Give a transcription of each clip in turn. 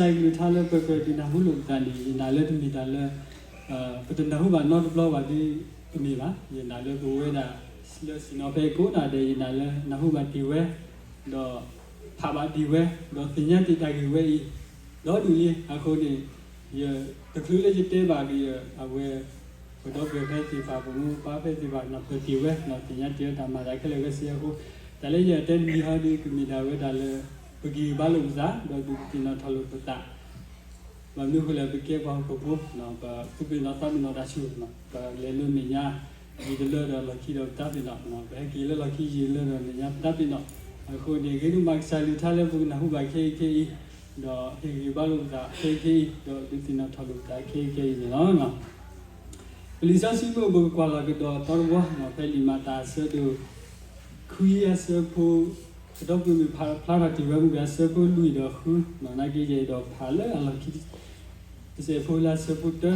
ကစၢ်ယွၤကလုၢ်ကထါလၢပကြၢးဒုးနၢ်ဟူလိာ်ပသးန့ၣ် ယနာ်လၢတမ့ၢ်တၢ်လၢ ပတနၢ်ဟူဘၣ်နီတဘျီဘၣ်ဒီး တမ့ၢ်ဘၣ်. ယနာ်လၢပဝဲဒၣ်လၢဆ့ၣ်နီၤဖဲကိးဂၤဒဲး ယနာ်လၢနၢ်ဟူဘၣ်တ့ၢ်ဝဲ, ဒီးဖးဘၣ်တ့ၢ်ဝဲ, ဒီးသ့ၣ်ညါတ့ၢ်တၢ်ဂ့ၢ်ဝဲအံၤ ဒီဒူၣ်လံ. အဃိန့ၣ် ယတချုးလၢယတဲဘၣ်က့ၤအဝဲ ပဒီပုၢ်ဝဲၢ်ဖဲသ့ၣ်တဖၣ် ပမိၢ်ပၢ်ဖဲသ့ၣ်တဖၣ် နၢ်ပၢၢ်တ့ၢ်ဝဲ သ့ၣ်ညါတ့ၢ်ဝဲတၢ်မၤသးခဲလၢာ်ခဲဆ့အဃိ, တၢ်လၢယအဲၣ်တဲတမံၤဟီဒီး ကမ့ၢ်ဒၣ်ဝဲဒၣ်လၢ ပကဟ့ၣ်ဂံၢ်ဘါလိာ်ပသး ဒီးဒုးသ့ၣ်နီၣ်ထီၣ်လိာ်ပသး ဘၣ်မနုၤအဃိလဲၣ် ပကဲပှၤဟီၣ်ခိၣ်ဖိ, ပသူၣ်ပ့ၤနီၣ်သးပ့ၤနီၣ်တၢ်ဆူၣ်, ပလဲၤလၢမဲာ်ညါ ယံၤတလၢဒီးလီၢ်ခံဒီးပတၢ်ပ့ၤနီၣ်, ပဟဲက့ၤလၢလီၢ်ခံယံၤတလၢဒီးမဲာ်ညါပတၢ်ပ့ၤနီၣ်. အဃိန့ၣ် ဂ့ၤဒိၣ်မးကစၢ်ကလုၢ်ကထါလၢပကနၢ်ဟူဘၣ်ခဲအံၤခဲအံၤ, ဒီးဟ့ၣ်ဂံၢ်ဘါလိာ်ပသးခဲအံၤခဲအံၤ, ဒီးဒုးသ့ၣ်နီၣ်ထီၣ်လိာ်ပသးခဲအံၤခဲအံၤန့ၣ်လီၤ. ပလံာ်စီဆှံပူၤ ပကကွၢ်လီၤကဒီးသီတဝီ, ဖဲလံာ်မၤတၢ်အဆၢဒိၣ် ခွံအဆၢဖိ, ပဒီပုၢ်ဝဲၢ်မ့ၢ်ဖးဖျါထီၣ်တ့ၢ်ဝဲမ့ၢ်ဂ့ၤ အဆၢဖိလွံၢ်ဒီးဃု, နာ်က့ယအဲၣ်ဒိးဖးလၢအလီၢ်ခံ တစဲးဖိလၢအဆၢဖိတၢ, အ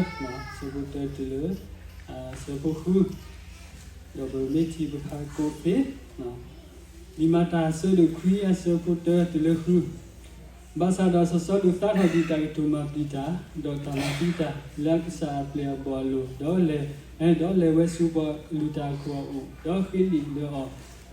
ဆၢဖိတၢတုၤလၢ အဆၢဖိဃု, ဒီးပမ့ၢ်ထံၣ်ပဖးကိးသ့ လံာ်မၤတၢ်အဆၢဒိၣ်ခွံအဆၢဖိတၢတုၤလၢဃု, ဘၣ်ဆၣ်ဒီးစီၤစီလူးသါထီၣ်ဒံးတၢ်ကတိၤမၤပျံၤတၢ်, ဒီးတၢ်မၤသံတၢ် လၢအကစၢ်အပျဲၢ်အဘီၣ်အလိၤ, ဒီးလဲၤ, ဒီးလဲၤဝဲဆူပှၤလုၢ်တၢ်အခိၣ်အအိၣ်, ဒီးဃ့လံာ်လၢအီၤ, လၢအ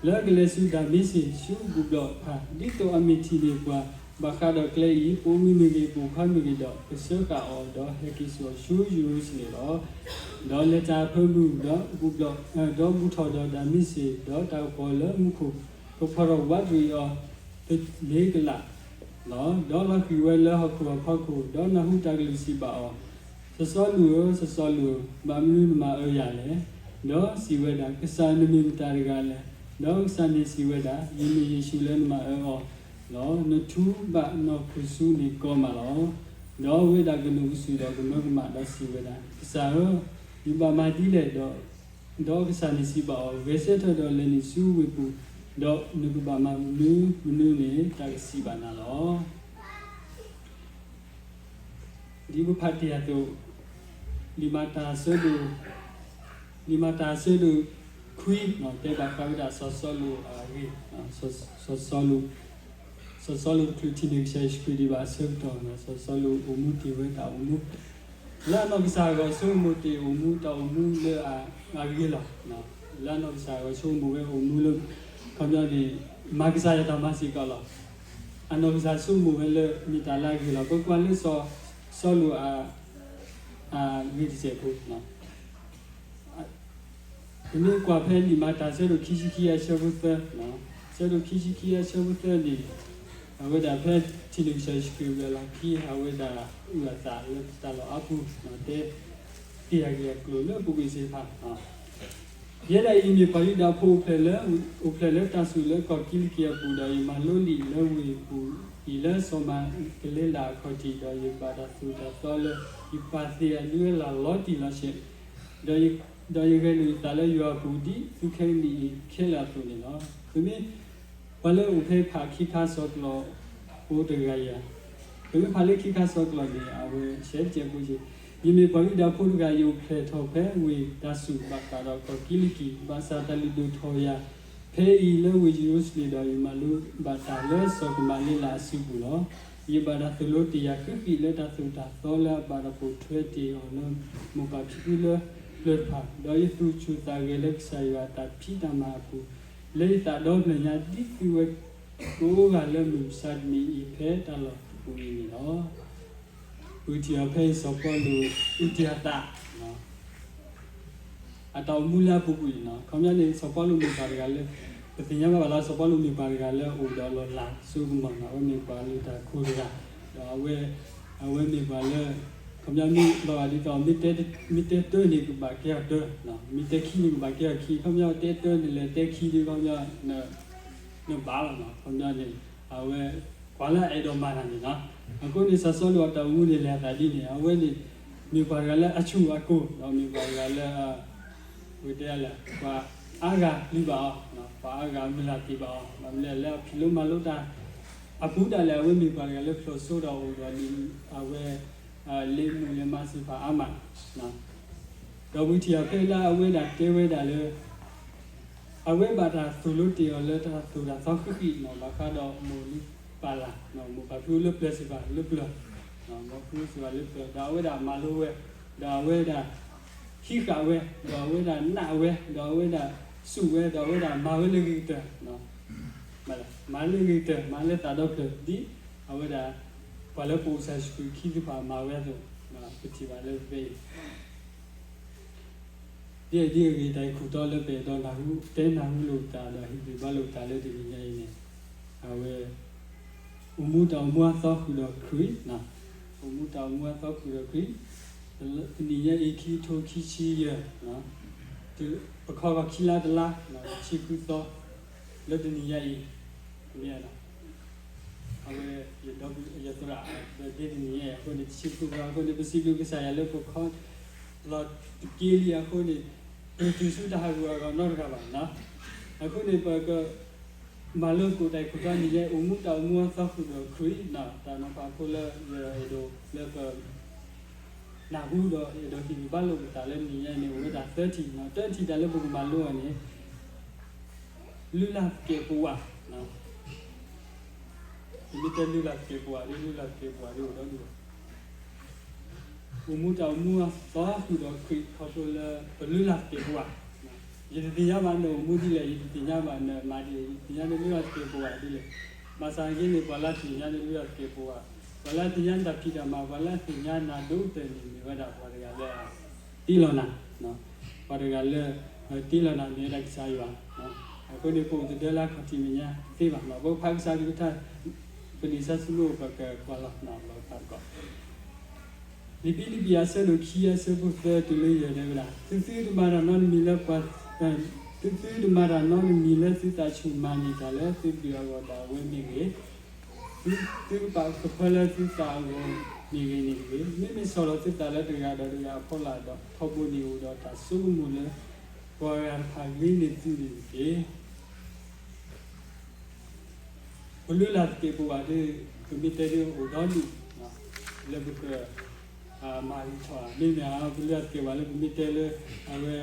ကလဲၤဆူဒၤမ့းစ့း ဆူဘူၣ်ဘျီၣ်ဖး, ဒ်သိးအမ့ၢ်ထံၣ်န့ၢ်ပှၤဘၣ်ဃးဒီးကျဲအံၤ, ပိာ်မုၣ်မ့ၢ်ဂ့ၤ, ပိာ်ခွါမ့ၢ်ဂ့ၤ, ဒီးကစၢဃာ်အီၤ, ဒီးဟဲက့ၤစိာ်အီၤဆူယရူၤၡလ့ၣ်လီၤ. ဒီးလဲၤတၢ်အဖၢမုၢ်, ဒီးဘူၣ်ထီၣ်ဒီးဒၤမ့းစ့း, ဒီးတၢ်ကပီၤလၢမူခိၣ်ကဖီၣ်ထီၣ်ဝးတရံးအီၤ တလ့ကလးလီၤ. ဒီးလီၤဃံၤဝဲလၢဟီၣ်ခိၣ်အဖီခိၣ်, ဒီးနၢ်ဟူတၢ်ကလုၢ်စံးဘၣ်အီၤ, စီၤစီလူးဧၢ, စီၤစီလူးဧၢ, ဘၣ်မနုၤနမၤအၢယၤလဲၣ်. ဒီးစံးဝဲဒၣ်, ကစၢ်နမ့ၢ်မတၤတဂၤလဲၣ်. ဒီးကစၢ်န့ၣ်စံးဝဲဒၣ်, ယမ့ၢ်ယ့ၣ်ၡူးလၢနမၤအၢအီၤလီၤ. နထူဘၣ်နီၢ်ခိၣ်ဆူန့ၣ်ကီမးလီၤ. ဒီးအဝဲဒၣ်ကနူးကစုာ်ဒီးကမၢကမၣ်ဒီးစံးဝဲဒၣ်, ကစၢ်ဧၢ, ယဘၣ်မၤဒ်လဲၣ်ဒီး ဒီးကစၢ်န့ၣ်စံးဘၣ်အီၤ, ဂဲၤဆၢထၢၣ်ဒီးလဲၤနုာ်ဆူဝ့ၢ်ပူၤ, ဒီးနကဘၣ်မၤမနုၤမနုၤန့ၣ် တၢ်ကစံးဘၣ်နၤလီၤ. ဒ်ပဖးတ့ၢ်အသိး, လံာ်မၤတၢ်အဆၢဒိၣ်, လံာ်မၤတၢ်အဆၢဒိၣ်ခွံ, တဲဘၣ်ဃးဝဲဒၣ်စီၤစီလူးအဂ့ၢ်, စီၤစီလူး, စီၤစီလူးတချုးထံၣ်န့ၢ်ကစၢ်ယ့ၣ်ၡူးခရံာ်ဒံးဘၣ်အဆၢကတီၢ်, စီၤစီလူးအိၣ်မူတ့ၢ်ဝဲတၢ်အိၣ်မူ လၢအနီၢ်ကစၢ်အဂီၢ်ဆိကမိၣ်တ့ၢ်အိၣ်မူတၢ်အိၣ်မူလၢအဂ့ၤလီၤ. လၢအနီၢ်ကစၢ်အဂီၢ်ဆိကမိၣ်ဝဲအိၣ်မူလၢ ခီပညီန့ၣ် မၤကစၢ်ယွၤတၢ်မၤစ့ၢ်ကီးလီၤ. အနီၢ်ကစၢ်ဆိကမိၣ်ဝဲလၢမ့ၢ်တၢ်လၢအဂ့ၤလီၤ. ပကွၢ်လၢစီၤစီလူးအဂ့ၢ်တစဲးဖိ ပမ့ၢ်ကွၢ်ဖဲလံာ်မၤတၢ်ဆၢဒိၣ်ခံဆံခံအဆၢဖိသၢ, ဆၢဒိၣ်ခံဆံခံအဆၢဖိသၢန့ၣ်, အဝဲဒၣ်ဖဲထံၣ်န့ၢ်ကစၢ်ယ့ၣ်ၡူးခရံာ်ဝံၤအလီၢ်ခံ အဝဲဒၣ်အုၣ်အသးလၢတၢ်လီၢ်အါပူၤ, တဲတ့ၢ်အဂ့ၢ်အကျိၤလၢပူၤကွံာ်သ့ၣ်တဖၣ် ယဲဒၣ်အံၤမ့ၢ်ပှၤယူဒၤဖိအိၣ်ဖျဲၣ်လၢ, အိၣ်ဖျဲၣ်လၢတၢ်စူၣ်လၢကီၢ်ကံလကံအပူၤ, ဒီးယမၤလိလံာ်လၢဝ့ၢ်ပူၤအံၤလၢစီၤမၤကလ့လးအခီၣ်ထံး, ဒီးယဘၣ်တၢ်သိၣ်တၢ်သီလၢ ယပၢ်သ့ၣ်အဒုအလၢ်လီၤတံၢ်လီၤဆဲး, ဒီးယဂဲၤလိာ်ယသးလၢယွၤအပူၤ ဒ်သုခဲကနံၣ်အံၤခဲလၢာ်အသိးန့ၣ်လီၤ. ပမ့ၢ် ပှၤလၢအအိၣ်ဖဲဖးခံခါဆၢကတီၢ်ဖိတဂၤအံၤဧါ, ပမ့ၢ်ဖးလၢခံခါဆၢကတီၢ်န့ၣ် အဝဲဆဲးတကဲးဖိက့ၤ, ယမ့ၢ်ပှၤယူဒၤဖိတဂၤ ယအိၣ်ဖျဲၣ်ထီၣ်ဖဲဝ့ၢ်တၢ်စူၣ်ဘၣ်ဃးဒီးကီၢ်ကံလကံ, ဘၣ်ဆၣ်တၢ်လုၢ်ဒိၣ်ထီၣ်ယၤ ဖဲအံၤလၢဝ့ၢ်ယရူၤၡလ့ၣ်, ဒီးယမၤလိဘၣ်တၢ်လၢစီၤကမၤလ့လးအစုပူၤလီၤ. ယဘၣ်တၢ်သိၣ်လိတ့ၢ်ယၤဃံးဃံးလၢတၢ်သိၣ်တၢ်သီလၢအဘၣ်တၢ်ပိာ်ထွဲတ့ၢ်အီၤလၢ မိၢ်ပၢ်ဖံဖုလၢပျၢၤတဖၣ်, ဒီးယသူၣ်ဆူၣ်သးဂဲၤလၢကစၢ်ယွၤအတၢ်ဖံးတၢ်မၤအပူၤ, လၢယသးဒီဖျၢၣ်ညါ ဒ်သုဝဲကိးဂၤလၢမုၢ်မဆါတနံၤအံၤ ဖဲတၢ်လီၢ်တပူၤအံၤန့ၣ်လီၤ. ပထံၣ်အီၤဖဲအံၤ စီၤပီလူးအုၣ်တ့ၢ်အသး အတၢ်အိၣ်မူလၢအပူၤကွံာ်န့ၣ်လီၤ. ခီပညီန့ၣ် စီၤပီလူးမ့ၢ်ပှၤတဂၤလၢ ပသ့ၣ်ညါဘၣ်ဘၣ်လီၤ စီၤပီလူးမ့ၢ်ပှၤတဂၤလၢအအိၣ်ဒီးလီၤလးစိကမီၤန့ၣ်လီၤ. အဝဲမ့ၢ်ပှၤလုၢ်တၢ်အခိၣ်တဂၤ, ဒီးအဝဲ, အဝဲမ့ၢ်ပှၤလၢ ခီပညီမ့ၢ်လီၤဂာ်ဒ်သိး မ့ၢ်တဲတၢန့ၣ် ကဘၣ်ကဲအီၤတၢ, မ့ၢ်တဲခံန့ၣ် ကဘၣ်ကဲအီၤခံ, ခီပညီတဲတၢန့ၣ် လဲၤတဲခံဒီး ခီပညီ နဘၣ်လီၤန့ၣ်လီၤ. ခီပညီန့ၣ် အဝဲ ပှၤလၢအအဲၣ်ဒိးမၤတၢ်န့ၣ်လီၤ. အဃိန့ၣ် စီၤစီလူးအတၢ်အိၣ်မူန့ၣ် လဲၤအသးဒ်န့ၣ်, အဝဲန့ၣ် မ့ၢ်ပှၤတဂၤလၢအဆူၣ်အကိၢ်, ဒီးမ့ၢ်ပှၤတဂၤလၢ ပကတဲလဲၣ် ပှၤအါဂၤပျံၤဘၣ်အီၤ, ပှၤအါဂၤမုၢ်လၢ်တ့ၢ်ဘၣ်အီၤ, ဘၣ်မနုၤလဲၣ် လၢအဖံးလိမၤလိတၢ်အပူၤဒၣ်လဲာ် အဝဲမ့ၢ်ပှၤတဂၤလၢဖျိးစိဒီးအိၣ်ဒီး အဝဲ လ့မုၢ်လဲၤမၤသ့ၣ်တဖၣ်အါမး, ဒီးပထံၣ်အီၤဖဲလၢအဝဲဒၣ်တဲဝဲဒၣ်လၢ အဝဲဘၣ်တၢ်သိၣ်လိတ့ၢ်အီၤလၢတၢ်သိၣ်တၢ်သီဃံးဃံးန့ၣ်လီၤ. ဘၣ်ဃးဒီးမိၢ်လၢပၢ်လၢ်, မိၢ်ပၢ်ဖံဖုလၢပျၢၤသ့ၣ်တဖၣ်လၢပျၢၤ မ်ဖုစံးဘၣ်လၢပျၢၤ ဒီးအဝဲဒၣ်မၤလိဝဲ, ဒီးအဝဲဒၣ်ဟံးဃာ်ဝဲ, ဒီးအဝဲဒၣ်နာ်ဝဲ, ဒီးအဝဲဒၣ်စူၢ်ဝဲ, ဒီးအဝဲဒၣ်မၤဝဲလၢအဂ့ၤကတၢၢ်, မၤလၢအဂ့ၤကတၢၢ် မၤလၢသးဒီဖျၢၣ် ဒ်အဝဲဒၣ် ပှၤလၢပအိၣ်ဆူၣ်အိၣ်ချ့သ့ၣ်တဖၣ်မၤဝဲအသိး, ပထံၣ်ဘၣ်လၢဖဲအံၤ ဒ်အံၤဒ်အဂ့ၢ် တၢ်ဂ့ၢ်ခိၣ်တီလၢပအဲၣ်ဒိးနၢ်ဟူ တဲနၢ်ဟူလိာ်ပသးဒီးဟ့ၣ်ဂံၢ်ဘါလိာ်ပသးလၢတနံၤညါအံၤန့ၣ်, အဝဲ အိၣ်မူတၢ်အိၣ်မူအသီဃုာ်ဒီးခရံာ်, အိၣ်မူတၢ်အိၣ်မူအသီဃုာ်ဒီးခရံာ်, တနံၤညါအံၤ ခံကထိခံဆံယဲၢ်, ပခီဂီၤခံလါတလါ, ဆံဃုသီ, လၢတနံၤညါအံၤ, မ့ၢ် အဝဲ ယသရၣ် birthday တနံၤညါအံၤအဃိန့ၣ် ဆံဃုသီအဃိန့ၣ် ပစံးဘျုးကစၢ်ယွၤလၢပခီ လီၤတက့ၢ်လံအဃိန့ၣ် ပတတုၤဆူတၢ်ဟးဂူာ်ဟးဂီၤနီတဂၤဘၣ်. အဃိန့ၣ် ပကမၤလိသကိးတၢ်ဂ့ၢ်ခိၣ်တီနံၤညါ အိၣ်မူတၢ်အိၣ်မူအသီဃုာ်ဒီးခရံာ်, တၢ်နီၤဖးဖိလၢယအဲၣ်ဒိးလၢပ နၢ်ဟူဒီးအဲၣ်ဒိးဟ့ၣ်ဂံၢ်ဘါလိာ်ပသးလၢတနံၤညါအံၤန့ၣ် အိၣ်ဝဲဒၣ်သၢထံၣ်, သၢထံၣ်တၢ်လၢပကမၤလိအီၤန့ၣ် လုၢ်လၢ်သကဲးပဝး, ပမ့ၢ်တဲလုၢ်လၢ်သကဲးပဝးဒီး လုၢ်လၢ်သကဲးပဝးဒီးအိၣ်ဒီဒူၣ် အိၣ်မူတၢ်အိၣ်မူအသီဃုာ်ဒီးခရံာ် ခီဖျိလၢပလုၢ်လၢ်သကဲးပဝး, ယတသ့ၣ်ညါဘၣ်နအိၣ်မူဒ်လဲၣ်, ယတသ့ၣ်ညါဘၣ်နမၤဒ်လဲၣ်, ယတသ့ၣ်ညါနလုၢ်လၢ်သကဲးပဝးဒ်လဲၣ်. ဘၣ်ဆၣ်က့န့ၣ် ပှၤလၢသ့ၣ်ညါနလုၢ်လၢ်သကဲးပဝး, ပှၤလၢသ့ၣ်ညါနတၢ်ဖံးတၢ်မၤ, ပှၤလၢသ့ၣ်ညါနၤဒိၣ်ကတၢၢ်န့ၣ် မ့ၢ်ဝဲဒၣ်ပှၤတဂၤလၢ တ့လီၤနၤ, ပှၤတဂၤလၢ တ့လီၤနၤမ့ၢ်ဝဲဒၣ်ကစၢ်ယွၤ. အဃိန့ၣ် ပအိၣ်တဒၢလၢအခီၣ်ထံးမဲာ်ညါသ့ဘၣ်, ပကဖးကစၢ်ကလုၢ်ကထါ, ပန့ၢ်ဆၢဆူမုၢ်အိၣ် ပကကွၢ်လီၤ ပကဖးသကိး လံာ်ဖံလံးပံၤအဆၢဒိၣ်ခံအဆၢဖိသၢတုၤလၢယဲၢ်တဲဝဲဒၣ်, သုသုတမၤတၢ်နီတမံၤလၢပှၤ, သုသုတမၤတၢ်နီတမံၤလၢသုသးဆူၣ်မၤန့ၢ်တၢ်လၢသုဒုးအဂီၢ်ဒၣ်ဝဲမ့ၢ်ဂ့ၤ, သုသုကပာ်ကဖၢလၢသုသးအဂီၢ်မ့ၢ်ဂ့ၤန့ၣ်တဂ့ၤ, မ့မ့ၢ်ဆီၣ်လီၤသုသးလၢတဂၤဒီးတဂၤအဖီလာ်ဒီး ထီဘိန့ၣ်အိၣ်ဒီးတၢ်ဆိကမိၣ်လၢ ပှၤဂၤတဖၣ်အဂ့ၤန့ၣ်သုန့ၣ်တက့ၢ်. ပလုၢ်လၢ်သကဲးပဝးဒီး ပမ့ၢ်တဲဒ်အိၣ်ဒီဒူၣ် လၢပက မၤဂ့ၤထီၣ်ဧါ, မ့မ့ၢ်ဧါ ပလုၢ်လၢ်သကဲးပဝးလၢပမ့ၢ်တဲလၢ အဝဲ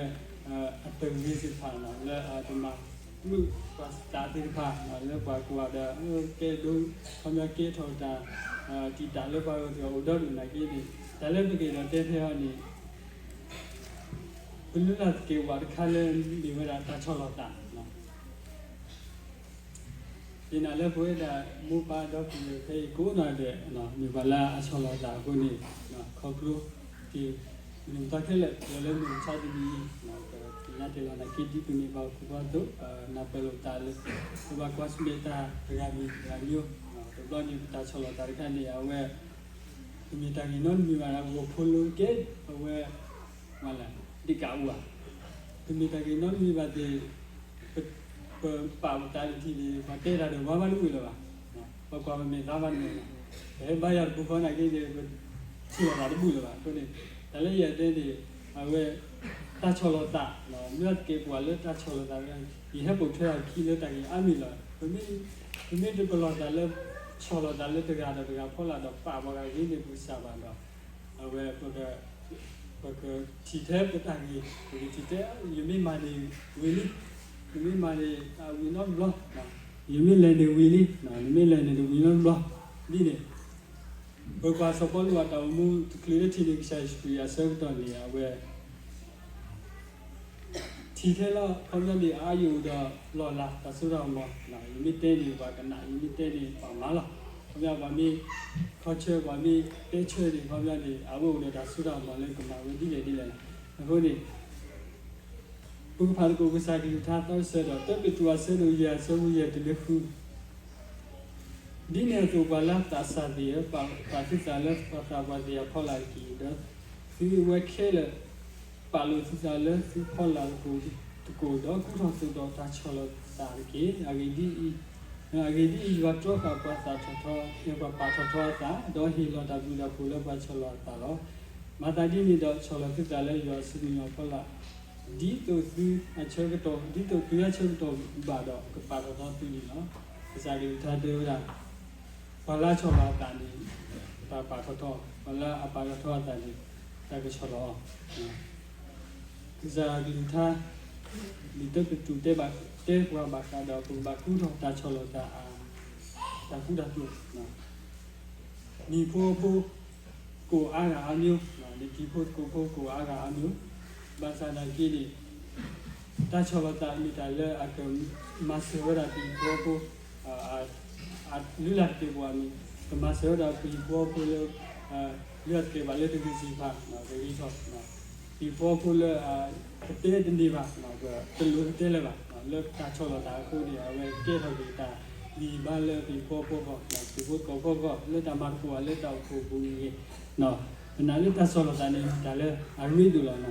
အတဂ့ၤသ့ၣ်တဖၣ် လၢအတမၤမုာ်ပှၤသးသ့ၣ်တဖၣ် လၢပှၤကိးဂၤဒဲး ကဲဒိ ခီပညီကဲထီၣ်တၢ် တံာ်တာ်လၢပှၤဂီၢ်သ့ၣ်အိၣ်ဒီဒူၣ်နာ်က့န့ၣ် တၢ်လၢပကအဲၣ်ဒိးတဲဖဲအံၤန့ၣ် ပလုၢ်လၢ်သကဲးပဝးတခါလၢမ့ၢ်ဝဲဒၣ်တၢ်ဆီၣ်လီၤသး ယနာ်လၢပဝဲဒၣ်မိၢ်ပၢ်ဒီပုၢ်ဝဲၢ်ဖဲအံၤကိးနီၢ်ဒဲး မ့ၢ်ပှၤလၢအဆီၣ်လီၤသးအဃိန့ၣ် ခီဖျိက့ၤ မုၢ်မဆါတနံၤ လၢလၢမုၢ်မဆါတနံၤ ပသ့ၣ်ညါတ့ၢ်လီၤနာ်က့ ဒ်ပမ့ၢ်ပှၤဟီၣ်ခိၣ်ဖိအသိး နၢ်ပၢၢ်လိာ်ပသးလၢ ပဘၣ်ကွၢ်ဆၢၣ်မဲာ်တၢ်တဂၤမံၤတဂၤမံၤ တဘျီန့ၣ် ပတၢ်ဆီၣ်လီၤသးတခါန့ၣ် အဝဲ တမ့ၢ်တၢ်ဂ့ၤနီတမံၤဘၣ် ဂီၤဖိလၢကဲ အဝဲ ဒ့ကးအိၣ်ဧါ, တမ့ၢ်တၢ်ဂ့ၤနီတမံၤဘၣ်သ့ၣ် ပပာ်ပသးတထံၣ်န့ၣ် ပှၤတဲတၢ်ဒီး ပှၤဘၣ်တအိၣ်လၢၤဘၣ်, ပကွၢ်ပမဲာ်သးဘၣ်တအိၣ်လၢၤဘၣ်, ပဟဲဘါယွၤတပူၤဃီနာ်က့န့ၣ် ပထံၣ်လိာ်သးတဘူၣ်လၢၤဘၣ်အဃိန့ၣ် တၢ်လၢယအဲၣ်ဒိးတဲန့ၣ် အဝဲ တၢ်ဆီၣ်လီၤသး မ့ၢ်သကဲးပဝးလၢတၢ်ဆီၣ်လီၤသး ယဟဲပိာ်ထွဲအခံလၢတၢ်ဂ့ၢ်အါမံၤလီၤ. ပမ့ၢ်တပလီၢ်သးလၢ ဆီၣ်လီၤသးလၢတဂၤဒီးတဂၤဖီလာ်ဒီး ပာ်ပှၤဂၤဂ့ၤန့ၢ်ပကစၢ်ဘၣ်ဒီး အဝဲ ပကထံၣ်ထဲပတၢ်ဂ့ၤ ပကထံၣ်ထဲ ယမ့ၢ်မၤန့ၣ်ဝံၤလံ, ယမ့ၢ်မၤန့ၣ် အဝံၤနီတဘျီ, ယမ့ၢ်လဲၤန့ၣ်ဝံၤလံ, ယမ့ၢ်လဲၤန့ၣ်တဝံၤနီတဘျီ, ဒ်န့ၣ် ပကွၢ်စီၤပီလူးအတၢ်အိၣ်မူတချုးလၢထံၣ်န့ၢ်ကစၢ်ယ့ၣ်ၡူးခရံာ်အဆၢကတီၢ်န့ၣ် အဝဲ ထံၣ်ထဲလီၤ ခီပညီန့ၣ် အါယအိၣ်ဒီးလီၢ်လၤတၢ်စိတၢ်ကမီၤ, ယမ့ၢ်တဲန့ၣ်ပှၤကနၣ် ယမ့ၢ်တဲန့ၣ်ပှၤမၤလီၤ. ခီပညီပှၤမ့ၢ်ခီဆၢ ပှၤမ့ၢ်တဲဆၢန့ၣ် ခီပညီန့ၣ် အဝဲအိၣ်ဒီးတၢ်စိတၢ်ကမီၤလၢကမၤဝဲဒ်လဲၣ်ဒ်လဲၣ်လီၤ. အဃိန့ၣ် ပကဖးသကိးကစၢ်ကလုၢ်ကထါသီတဆၢဒီး တၢပ့းတရူးအဆၢဒိၣ်ယဲၢ် အဆၢဖိယဲၢ်တုၤလၢဃု ဒ်န့ၣ်အသိး ပှၤလၢအသးစၢ်သ့ၣ်ဧၢ, ပာ်သုသးလၢပှၤသးပှၢ်သ့ၣ်အဖီလာ်တက့ၢ်, ဒီးသုဝဲခဲလၢာ် ပာ်လိာ်သုသးလၢသုဖီလာ်သကိး, ဒီးကူထီၣ်သိးဒီးတၢ်ဆီၣ်လီၤသးတက့ၢ်. အဂ့ၢ်ဒ်အံၤ, အဂ့ၢ်ဒ်အံၤ, ယွၤတြီဃာ်ပှၤသးထီၣ်ထီ, ပှၤပာ်ထီၣ်ထီအသး, ဒီးဟ့ၣ်လီၤတၢ်ဘျုးတၢ်ဖှိၣ်လၢပှၤဆီၣ်လီၤအသးလီၤ. မၤသးဒ်န့ၣ်ဒီး ဆီၣ်လီၤသုသးလၢယွၤအစုပူၤအဖီလာ် ဒ်သိးသုအဆၢကတီၢ်, ဒ်သိးသုအဆၢကတီၢ်ဘၣ်ဒီး ကပာ်ထီၣ်ထီသုန့ၣ်လီၤ. ကစၢ်ကလုၢ်ကထါတဲဝဲဒၣ်, ပှၤလၢအဆီၣ်လီၤအသးန့ၣ် တၢ်ပာ်ထီၣ်ထီ, ပှၤလၢအပာ်ထီၣ်ထီအသးန့ၣ် တၢ်ကဆီၣ်လီၤအီၤ. ကစၢ်ကလုၢ်ကထါ လံာ်တၢပ့းတရူးတဲဘၣ်, တဲပှၤဘၣ်ဃးဒီး ပကဘၣ်ကူထီၣ်တၢ်ဆီၣ်လီၤသးအ တၢ်ဃူတၢ်ဖိး, နံၤဖိအဖိ ကိးအါဂၤအါမံၤ, နကံဖိသကိးဖိကိးအါဂၤအါမံၤ, ဘၣ်ဆၣ်သနာ်က့န့ၣ် တၢ်ဆီၣ်လီၤသးမ့ၢ်တၢ်လၢအကမၤစၢၤဝဲဒၣ်ပဟံၣ်ဖိဃီဖိ, လုၢ်လၢ်တကဲးပဝးန့ၣ် ကမၤစၢၤဝဲဒၣ်ပဟံၣ်ဖိဃီဖိလၢ လုၢ်လၢ်တကဲးပဝးလၢတဂ့ၤစံးဖး တဂ့ၤထီၣ် ပဟံၣ်ဖိဃီဖိလၢ ကတဲတန့ၢ်ဘၣ်, တလိၣ်ကတဲလၢၤဘၣ်, လၢတၢ်ဆီၣ်လီၤသးအဃိန့ၣ် အဝဲကဲထီၣ်က့ၤတၢ်ဂံၢ်ဘါလၢပဟံၣ်ဖိဃီဖိအဂီၢ်, ပဟံၣ်ဖိဃီဖိအဂီၢ် လၢတၢ်မၤသကိးအလၢတၢ်အိၣ်ဖှိၣ်အပူၤမ့ၢ်ဂ့ၤ, ပနာ်လၢတၢ်ဆီၣ်လီၤသးန့ၣ် တၢ်လၢအရ့ဒိၣ်လီၤ.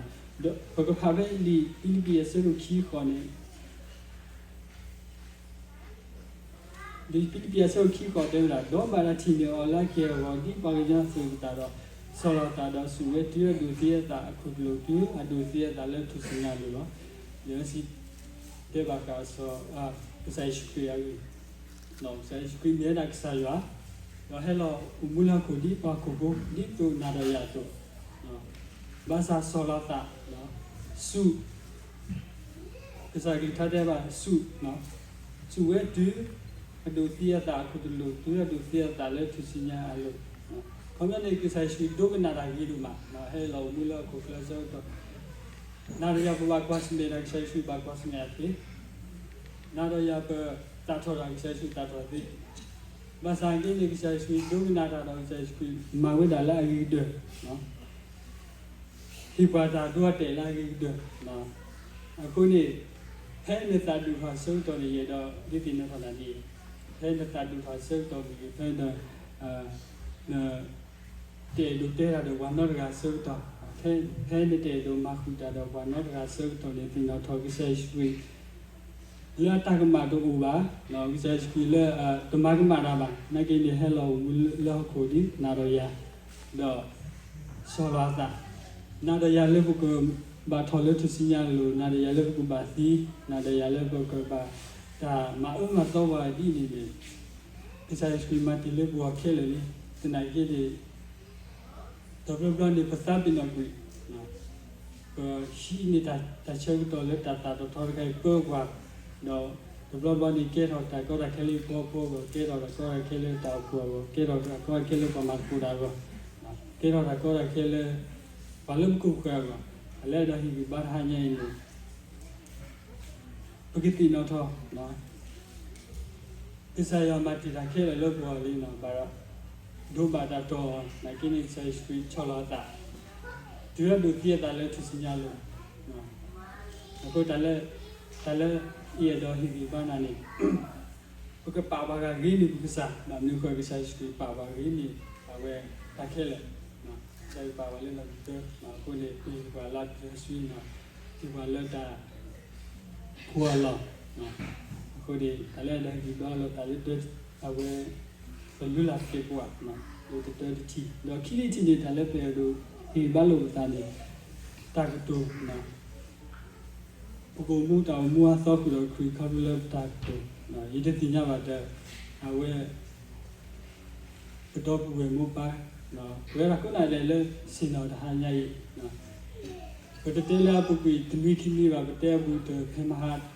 ဒီးပကဖးဖဲလံာ်ဖံလံးပံးအဆၢဒိၣ်ခံဃိးန့ၣ် ဖံလံးပံးအဆၢဒိၣ်ခံဃိးတဲဝဲဒၣ်, ဒီးဘၣ်တၢ်ထံၣ်န့ၢ်အီၤလၢအက့ၢ်အဂီၤ ဒ်ပှၤကညီအသိးအသးဒီး ဆီၣ်လီၤသးဒီးစူၢ်ဝဲတုၤအဒိးသံအသးအခိၣ်တလိာ် တုၤအဒိးသံအသးလၢထူၣ်စုညါအလိၤလီၤ. ယဲစံးတဲဘၣ်ဃးစီၤ ကစၢ်ယ့ၣ်ၡူးခရံာ်အဂ့ၢ်, ကစၢ်ယ့ၣ်ၡူးခရံာ်မ့ၢ်ဝဲဒၣ်ကစၢ်ယွၤ, ဒီးဟဲလီၤအိၣ်မူလၢဟီၣ်ခိၣ်ဒ်ပှၤဟီၣ်ခိၣ်ဖိ ဒ်သိးနၤဒီးယၤအသိး, ဘၣ်ဆၣ်ဆီၣ်လီၤသး စူၢ် ကစၢ်ကလုၢ်ကထါတဲဘၣ် စူၢ်, စူၢ်ဝဲတုၤ အဒိးသံအသးအခိၣ်တလိာ် တုၤအဒိးသံအသးလၢထူၣ်စုညါအလိၤ, ခီပညီန့ၣ် ကစၢ်ယ့ၣ်ၡူးဒိကနၣ်တၢ်ဂ့ၤဒိၣ်မး, ဟဲလီၤအိၣ်မူလၢဟီၣ်ခိၣ်ချၢအဆၢကတီၢ်, နၤဒီးယၤပဘၣ်ကွၢ်ဆၢၣ်မဲာ်တၢ် ကစၢ်ယ့ၣ်ၡူးဘၣ်ကွၢ်ဆၢၣ်မဲာ်အသ့, နၤဒီးယၤပသးထီၣ်တၢ် ကစၢ်ယ့ၣ်ၡူးသးထီၣ်သ့, ဘၣ်ဆၣ်က့န့ၣ် ကစၢ်ယ့ၣ်ၡူးဒိကနၣ်တၢ်ဒီး ကစၢ်ယ့ၣ်ၡူးမၤဝဲဒၣ်လၢအဂ့ၤကတၢၢ် ဟ့ၣ်ပှၤတၢ်ဒိအတဲာ်လၢအဂ့ၤကတၢၢ်, အဃိန့ၣ် ဖဲနသးဒူၣ်ထီၣ်အဆၢကတီၢ်န့ၣ် ယအဲၣ်ဒိးဒုးသ့ၣ်နီၣ်ထီၣ်နၤဒ်အံၤ, ဖဲနသးဒူၣ်ထီၣ်အဆၢကတီၢ်မ့ၢ်ဂ့ၤ ဖဲန တအဲၣ်ဒိးတဲတၢ်ဒီးပှၤနီတဂၤအဆၢကတီၢ်, ဖဲနတအဲၣ်ဒိးမၤဃုာ်တၢ်ဒီးပှၤနီတဂၤအဆၢကတီၢ်န့ၣ် သ့ၣ်နီၣ်ထီၣ်ကစၢ်ယ့ၣ်ၡူးခရံာ် လၢအတၢ်ကမၣ်တအိၣ်ဘၣ်, ကစၢ်ယ့ၣ်ၡူးခရံာ်လၢ တမၤကမၣ်တၢ်ဘၣ်, နာ်က့န့ၣ် ဟဲလီၤအိၣ်မူလၢဟီၣ်ခိၣ်ဒ်နၤဒီးယၤ, ဒီး ဆီၣ်လီၤအသး, နၤဒီးယၤလၢပကဘၣ်ထီၣ်လၢထူၣ်စုညါအလိၤ, နၤဒီးယၤလၢပကဘၣ်သံ, နၤဒီးယၤလၢပကဘၣ်တၢ်မၤအၢမၤသီပှၤဒ်န့ၣ်န့ၣ်, ကစၢ်ယ့ၣ်ၡူးခရံာ်မၤတ့ၢ်လၢပဂီၢ်ခဲလၢာ်လံ. သနာ်က့န့ၣ် တဘျီဘျီန့ၣ် ပသးပ့ၤနီၣ်ကွံာ် ပဟံးန့ၢ်တၢ်ဆၢကတီၢ်လၢတၢ်သးတထီတခါအံၤပၢပှၤ, ဒီးတဘျီဘျီန့ၣ် ကဲထီၣ်တၢ်ကီတၢ်ခဲလၢပှၤဖှီၣ်အဂီၢ်, ကဲထီၣ်တၢ်ကီတၢ်ခဲလၢတၢ်အိၣ်ဖှိၣ်အဂီၢ်, ကဲထီၣ်တၢ်ကီတၢ်ခဲလၢပှၤမၤသကိးတၢ်အဂီၢ်, ကဲထီၣ်တၢ်ကီတၢ်ခဲလၢ ပှၤလၢပခိၣ်ပဃၢၤအဂီၢ်, တၢ်လၢအဲၣ်ဒိးဟ့ၣ်ဂံၢ်ဘါတဟါညါအံၤန့ၣ် ပကသ့ၣ်နီၣ်ထီၣ် ကစၢ်ယွၤမၤတ့ၢ်တၢ်ခဲလၢာ်လၢပဂီၢ်လံန့ၣ် ဘၣ်ဒီး ဒိးဘၣ်တၢ်တီၢ်အီၤ နာ်က့န့ၣ် ကစၢ်ယ့ၣ်ၡူးခရံာ်ဆီၣ်လီၤအသး တုၤအဒိးသံအသးလၢထူၣ်စုညါအလိၤ, အဃိ တၢ်လၢယအဲၣ်ဒိးဟ့ၣ်ဂံၢ်ဘါနၤန့ၣ် ပကပာ်ပှၤဂၤဂ့ၤန့ၢ်ပကစၢ်, ဘၣ်မနုၤအဃိ ကစၢ်ယ့ၣ်ၡူးခရံာ်ပာ်ပှၤဂ့ၤန့ၢ် အဝဲတၢ်ခဲလၢာ်, ကစၢ်ယွၤပာ်ပှၤလၢလီၢ်ခံကတၢၢ်, အဃိန့ၣ် ဟ့ၣ်ပှၤလၢပတၢ်ဆှံန့ၣ် ဟ့ၣ်ပှၤလၢတၢ် ကိးအလီၢ်, အဃိန့ၣ် တၢ်လၢအဲၣ်ဒိးဟ့ၣ်ဂံၢ်ဘါလီၤသးလၢတၢ်အဝဲ ပလုၢ်လၢ်သကဲးပဝး လၢတၢတထံၣ်, ဒီးခံထံၣ်တထံၣ်န့ၣ် တၢ်လၢပအဲၣ်ဒိးဟ့ၣ်ဂံၢ်ဘါလိာ်ပသးန့ၣ် တၢ်ကတိၤ ပကအိၣ်မူတၢ်အိၣ်မူအသီဃုာ်ဒီးခရံာ်ခီဖျိလၢပတၢ်ကတိၤ, ယတသ့ၣ်ညါဘၣ်ဒီး အဝဲ ပဒီပုၢ်ဝဲၢ်မိၢ်ပၢ် ပဝဲဒၣ်ကိးဂၤဒဲးလၢဆ့ၣ်နီၤတဟါညါအံၤ ပတတဲလၢအပူၤကွံာ်တနွံခံနွံဘၣ်, ပတဲအပူၤတဖဲမဟါတ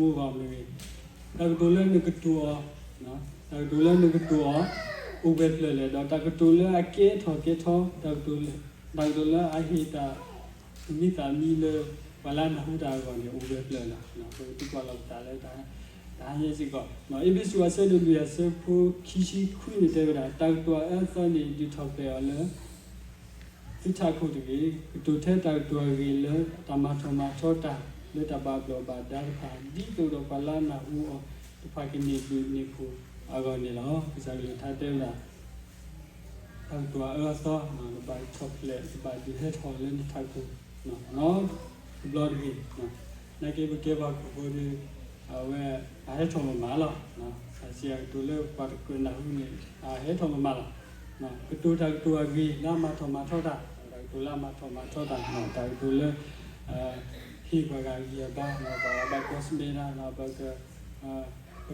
သီ, ဒီးဖဲမုၢ်ဂီၤမ့ၢ်ဂ့ၤ, တၢ်ကတိၤလၢနကတိၤအီၤ, တၢ်ကတိၤလၢနကတိၤအီၤ အိၣ်ဝဲဖျၢၣ်လဲၣ်, ဒီးတၢ်ကတိၤလၢအကဲထီၣ်ကဲထီ, တၢ်ကတိၤလၢ တၢ်ကတိၤလၢအဟ့ၣ်တၢ် မံသးမံလၢ ပှၤလၢအနၢ်ဟူတၢ်အဂီၢ်န့ၣ် အိၣ်ဝဲဖျၢၣ်လီၤ. ပကသံကွၢ်လီၤပသးလၢ တဟါညါစ့ၢ်ကီး, အ့းဖ့းစူးအဆၢဒိၣ်လွံၢ်အဆၢဖိခံဆံခွံန့ၣ်တဲဝဲဒၣ်, တၢ်ကတိၤအအၢအသီန့ၣ် ဒုးထီၣ်ပဲာ်အီၤလၢ သုထးခိၣ်တဂ့ၤ, ကတိၤထဲတၢ်ကတိၤအဂ့ၤလၢ တၢ်မၤထီၣ်မၤထီတၢ် လၢတၢ်ဘၣ်ဘျီးဘၣ်ဒါတဖၣ် ဒ်သိးဒီးပှၤလၢအနၢ်ဟူအီၤတဖၣ်ကန့ၢ်ဘျုးန့ၢ်ဖှိၣ်အဂီၢ်န့ၣ်လီၤ. ကစၢ်ကလုၢ်ကထါတဲဝဲဒၣ် တၢ်ကတိၤအအၢအသီ ကဘၣ်ထီၣ်ဖျဲး ကဘၣ်ဒုးဟဲထီၣ်လၢနထးခိၣ် နီတဘျီတဂ့ၤ. နာ်က့ပကဲပှၤဟီၣ်ခိၣ်ဖိဒီး အဝဲ အဟဲထီၣ်မးမးလီၤ. အစံးအကတိၤလၢပှၤတကြၢးနၢ်ဟူန့ၣ် အဟဲထီၣ်မးမးလီၤ. ကတိၤတၢ်ကတိၤအဂ့ၤလၢအမၤထီၣ်မၤထီတၢ်, တၢ်ကတိၤလၢအမၤထီၣ်မၤထီတၢ်, တၢ်ကတိၤလၢ ဟ့ၣ်ပှၤဂၤဂံၢ်အဘါ, ပှၤဂၤဘၣ်ကွၢ်ဆၢၣ်မဲာ်တၢ်, ပက ပက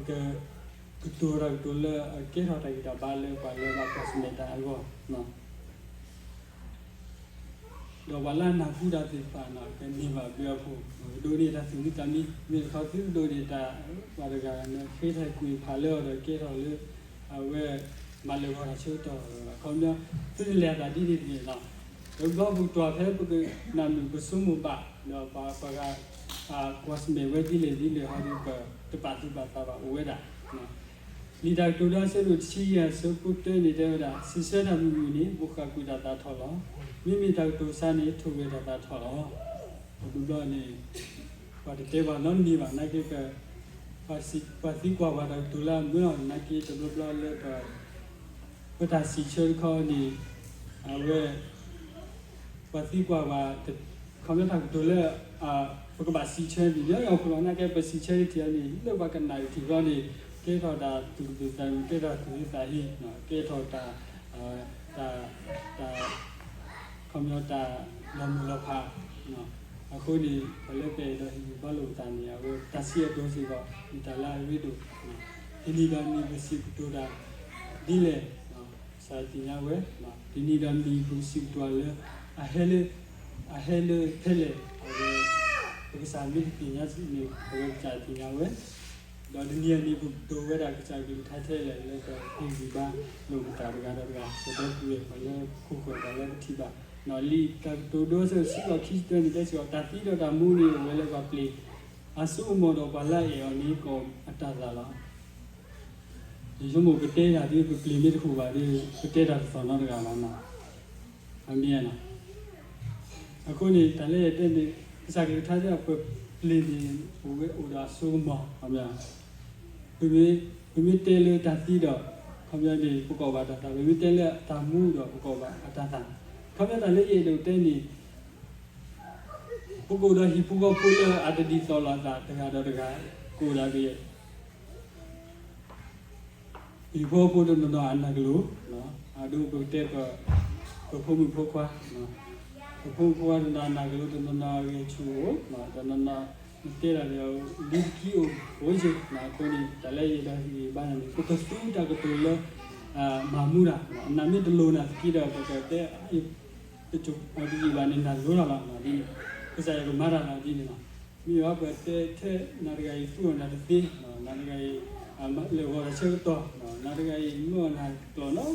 ကတိၤတၢ်ကတိၤလၢအကဲထီၣ်တၢ်ဂံၢ်တၢ်ဘါလၢပှၤလၢဘၣ်ကွၢ်ဆၢၣ်မဲာ်တၢ်အဂီၢ် ဒီးပှၤလၢအနၢ်ဟူတၢ်သ့ၣ်တဖၣ်န့ၣ် ကန့ၢ်ဘၣ်ဘျုးအဖှိၣ်, ကဒိးန့ၢ်တၢ်သူၣ်မံသးမံ, မ့ၢ်တခီသုကဒိးန့ၢ်တၢ် ပှၤတဂၤန့ၣ် ဃ့တၢ်ကွံာ်ဖးလၢအီၤဒီးကဲထီၣ်လၢ အဝဲ မၤလၢာ်ဂီၤတၢ်ဆၢကတီၢ် အခီပညီ သုတလဲၤအသးဒ်န့ၣ်တဂ့ၤလီၤ. တဘျီပကတွၤဖဲပကနၣ်မုာ်ပဆိကမိၣ်ဘၣ် ဒီးပှၤပှၤဂၤ ကွၢ်ဆၢၣ်မဲာ်ဝဲ ဒ်လဲၣ်ဒ်လဲၣ်ဟီဒီး ပတပာ်သူၣ်ပာ်သးဘၣ်အိၣ်ဝဲဒၣ်. လံာ်တၢ်ကတိၤဒိ အဆၢဒိၣ်တဆံယဲၢ် အဆၢဖိတၢန့ၣ် တဲဝဲဒၣ်, စံးဆၢတၢ်မုာ်မုာ်န့ၣ် ဘိးဃၣ်ကွံာ်တၢ်သးထီၣ်လီၤ. မ့မ့ၢ်တၢ်ကတိၤဆါန့ၣ် ထိၣ်ဂဲၤတၢ်သးထီၣ်လီၤ. တဘျီဘျီန့ၣ် ပှၤတတဲပှၤနီတမံၤဘၣ် နာ်က့ ပှၤသံကွၢ်ပှၤတၢ်ကတိၤလၢအမုာ်လီၤ. နာ်က့ တဘျီဘျီလၢ ပတၢ်စံးဆၢတခီန့ၣ် အဝဲ ပှၤသံကွၢ်ပှၤ ခီပညီတၢ်ကတိၤလၢ ပကဘၣ်စံးဆၢန့ၣ် လၢအီၤဖုလီၤ. နာ်က့ ပစံးဆၢတထံၣ်အီၤန့ၣ် လၢပှၤကနၣ်တထံၣ်ဃီန့ၣ် ကဲထီၣ်တၢ်သူၣ်ဒိၣ်သးဒိၣ် ကဲထီၣ်သူၣ်ဟ့သးဟ့ ကဲထီၣ်တၢ် တၢ် တၢ် ခီပညီတၢ်လီၤမုၢ်လီၤဖး အဃိန့ၣ် ပှၤလၢပအဲၣ်ဒိးဟ့ၣ်ဂံၢ်ဘါလိာ်ပသးန့ၣ် အဝဲတၢ်စံးအဒိၣ်စ့ၢ်ကီး မ့ၢ်တၢ်လၢအရ့ဒိၣ် တနံၤဒီးနံၤပစံးကတိၤတၢ် ဒ်လဲၣ် ကစၢ်သ့ၣ်ညါဝဲ တနံၤဒီးနံၤပစံးကတိၤလၢ အဟဲလၢ အဟဲလၢဖဲလဲၣ် အဝဲ ပကစၢ်မ့ၢ်တသ့ၣ်ညါန့ၣ် အဝဲကစၢ်သ့ၣ်ညါဝဲ ဒီးတနံၤအံၤန့ၣ် ပကတိၤဝဲဒၣ်ကစၢ်ကလုၢ်ကထါထဲလဲၣ် လၢပဟ့ၣ်ဂံၢ်ဘါလိာ်ပသးတဂၤဒီးတဂၤ ပဒီပုၢ်ဝဲၢ်ပှၤလၢခိၣ်ဃၢၤပှၤလၢပထံၣ်ဘၣ် လံာ်တၢ်ကတိၤဒိ အဆၢဒိၣ်တဆံဃိး ခံဆံတၢန့ၣ် တဲစ့ၢ်ကီး တၢ်သံဒီးတၢ်မူန့ၣ် အိၣ်ဝဲလၢပှၤပျ့ၤ အစိကမီၤဒီးပှၤလၢအအဲၣ်အီၤန့ၣ် ကအီၣ်အတၢ်သၣ်လီၤ. ယဆိကမိၣ်ပတဲတၢ်ဒ် ပပျ့ၤမ့ၢ်တဟူးဘၣ်ဒီး ပတဲတၢ်တသီၣ်နီတဂၤဘၣ်နီၤ. အမ့ၢ်ဧါနီၤ. အဃိန့ၣ် တၢ်လၢယတဲန့ၣ် ကစၢ်ကလုၢ်ကထါတဲ ပပျ့ၤန့ၣ် အိၣ်ဝဲအိၣ်ဒီးအစိကမီၤ ခီပညီ ပမ့ၢ် ပမ့ၢ်တဲလၢတၢ်သံဒီး ခီပညီန့ၣ် ပကအီၣ်ဘၣ်တၢ်သၣ်, ပမ့ၢ်တဲလၢတၢ်မူဒီး ပကအီၣ်ဘၣ်အတၢ်သၣ်. ခီပညီတၢ်လၢယအဲၣ်ဒိးတဲန့ၣ် ပကအိၣ်ဒီးဟံၣ်ဖိဃီဖိလၢအတဒ်သိးလိာ်အသးတဂၤဒီးတဂၤ ကအိၣ်ဒၣ်ကယဲၢ် ဟံၣ်ဖိဃီဖိတနီၤနီၤအနၢ်ကလိာ်, အဒိပကတဲ ပဖိမုၣ်ဖိခွါ, ပဖိမုၣ်ဖိခွါတနီၤနီၤအနၢ်ကလိာ် တနီၤနီၤအဂဲၤဆူၣ်အိၣ်, တနီၤနီၤ နတဲဒၣ်ဒီး လံတကံအိၣ်အိၣ်က့ၤ, အဃိန့ၣ် တၢ်လၢယအဲၣ်ဒိးဟ့ၣ်ဂံၢ်ဘါနၤန့ၣ် ပကသူတၢ်ကတိၤလၢ မၤမူတၢ်, နမ့ၢ်တလိၣ်နၤသက့ဒီး ပကတဲ တယံာ်ဘၣ်န့ၣ် နၤလိၤတၢ်လီၤ, ကစၢ်ယွၤကမၤတၢ်လီၤဒ်န့ၣ်လီၤ. မ့ၢ်ဘၣ်ပတဲထဲနၤတဂၤအံၤသူၣ်အီၤနၤတသ့, နၤတဂၤအံၤ လဲၤဂီၤတၢ်ဆၢကတီၢ်, နၤတဂၤအံၤ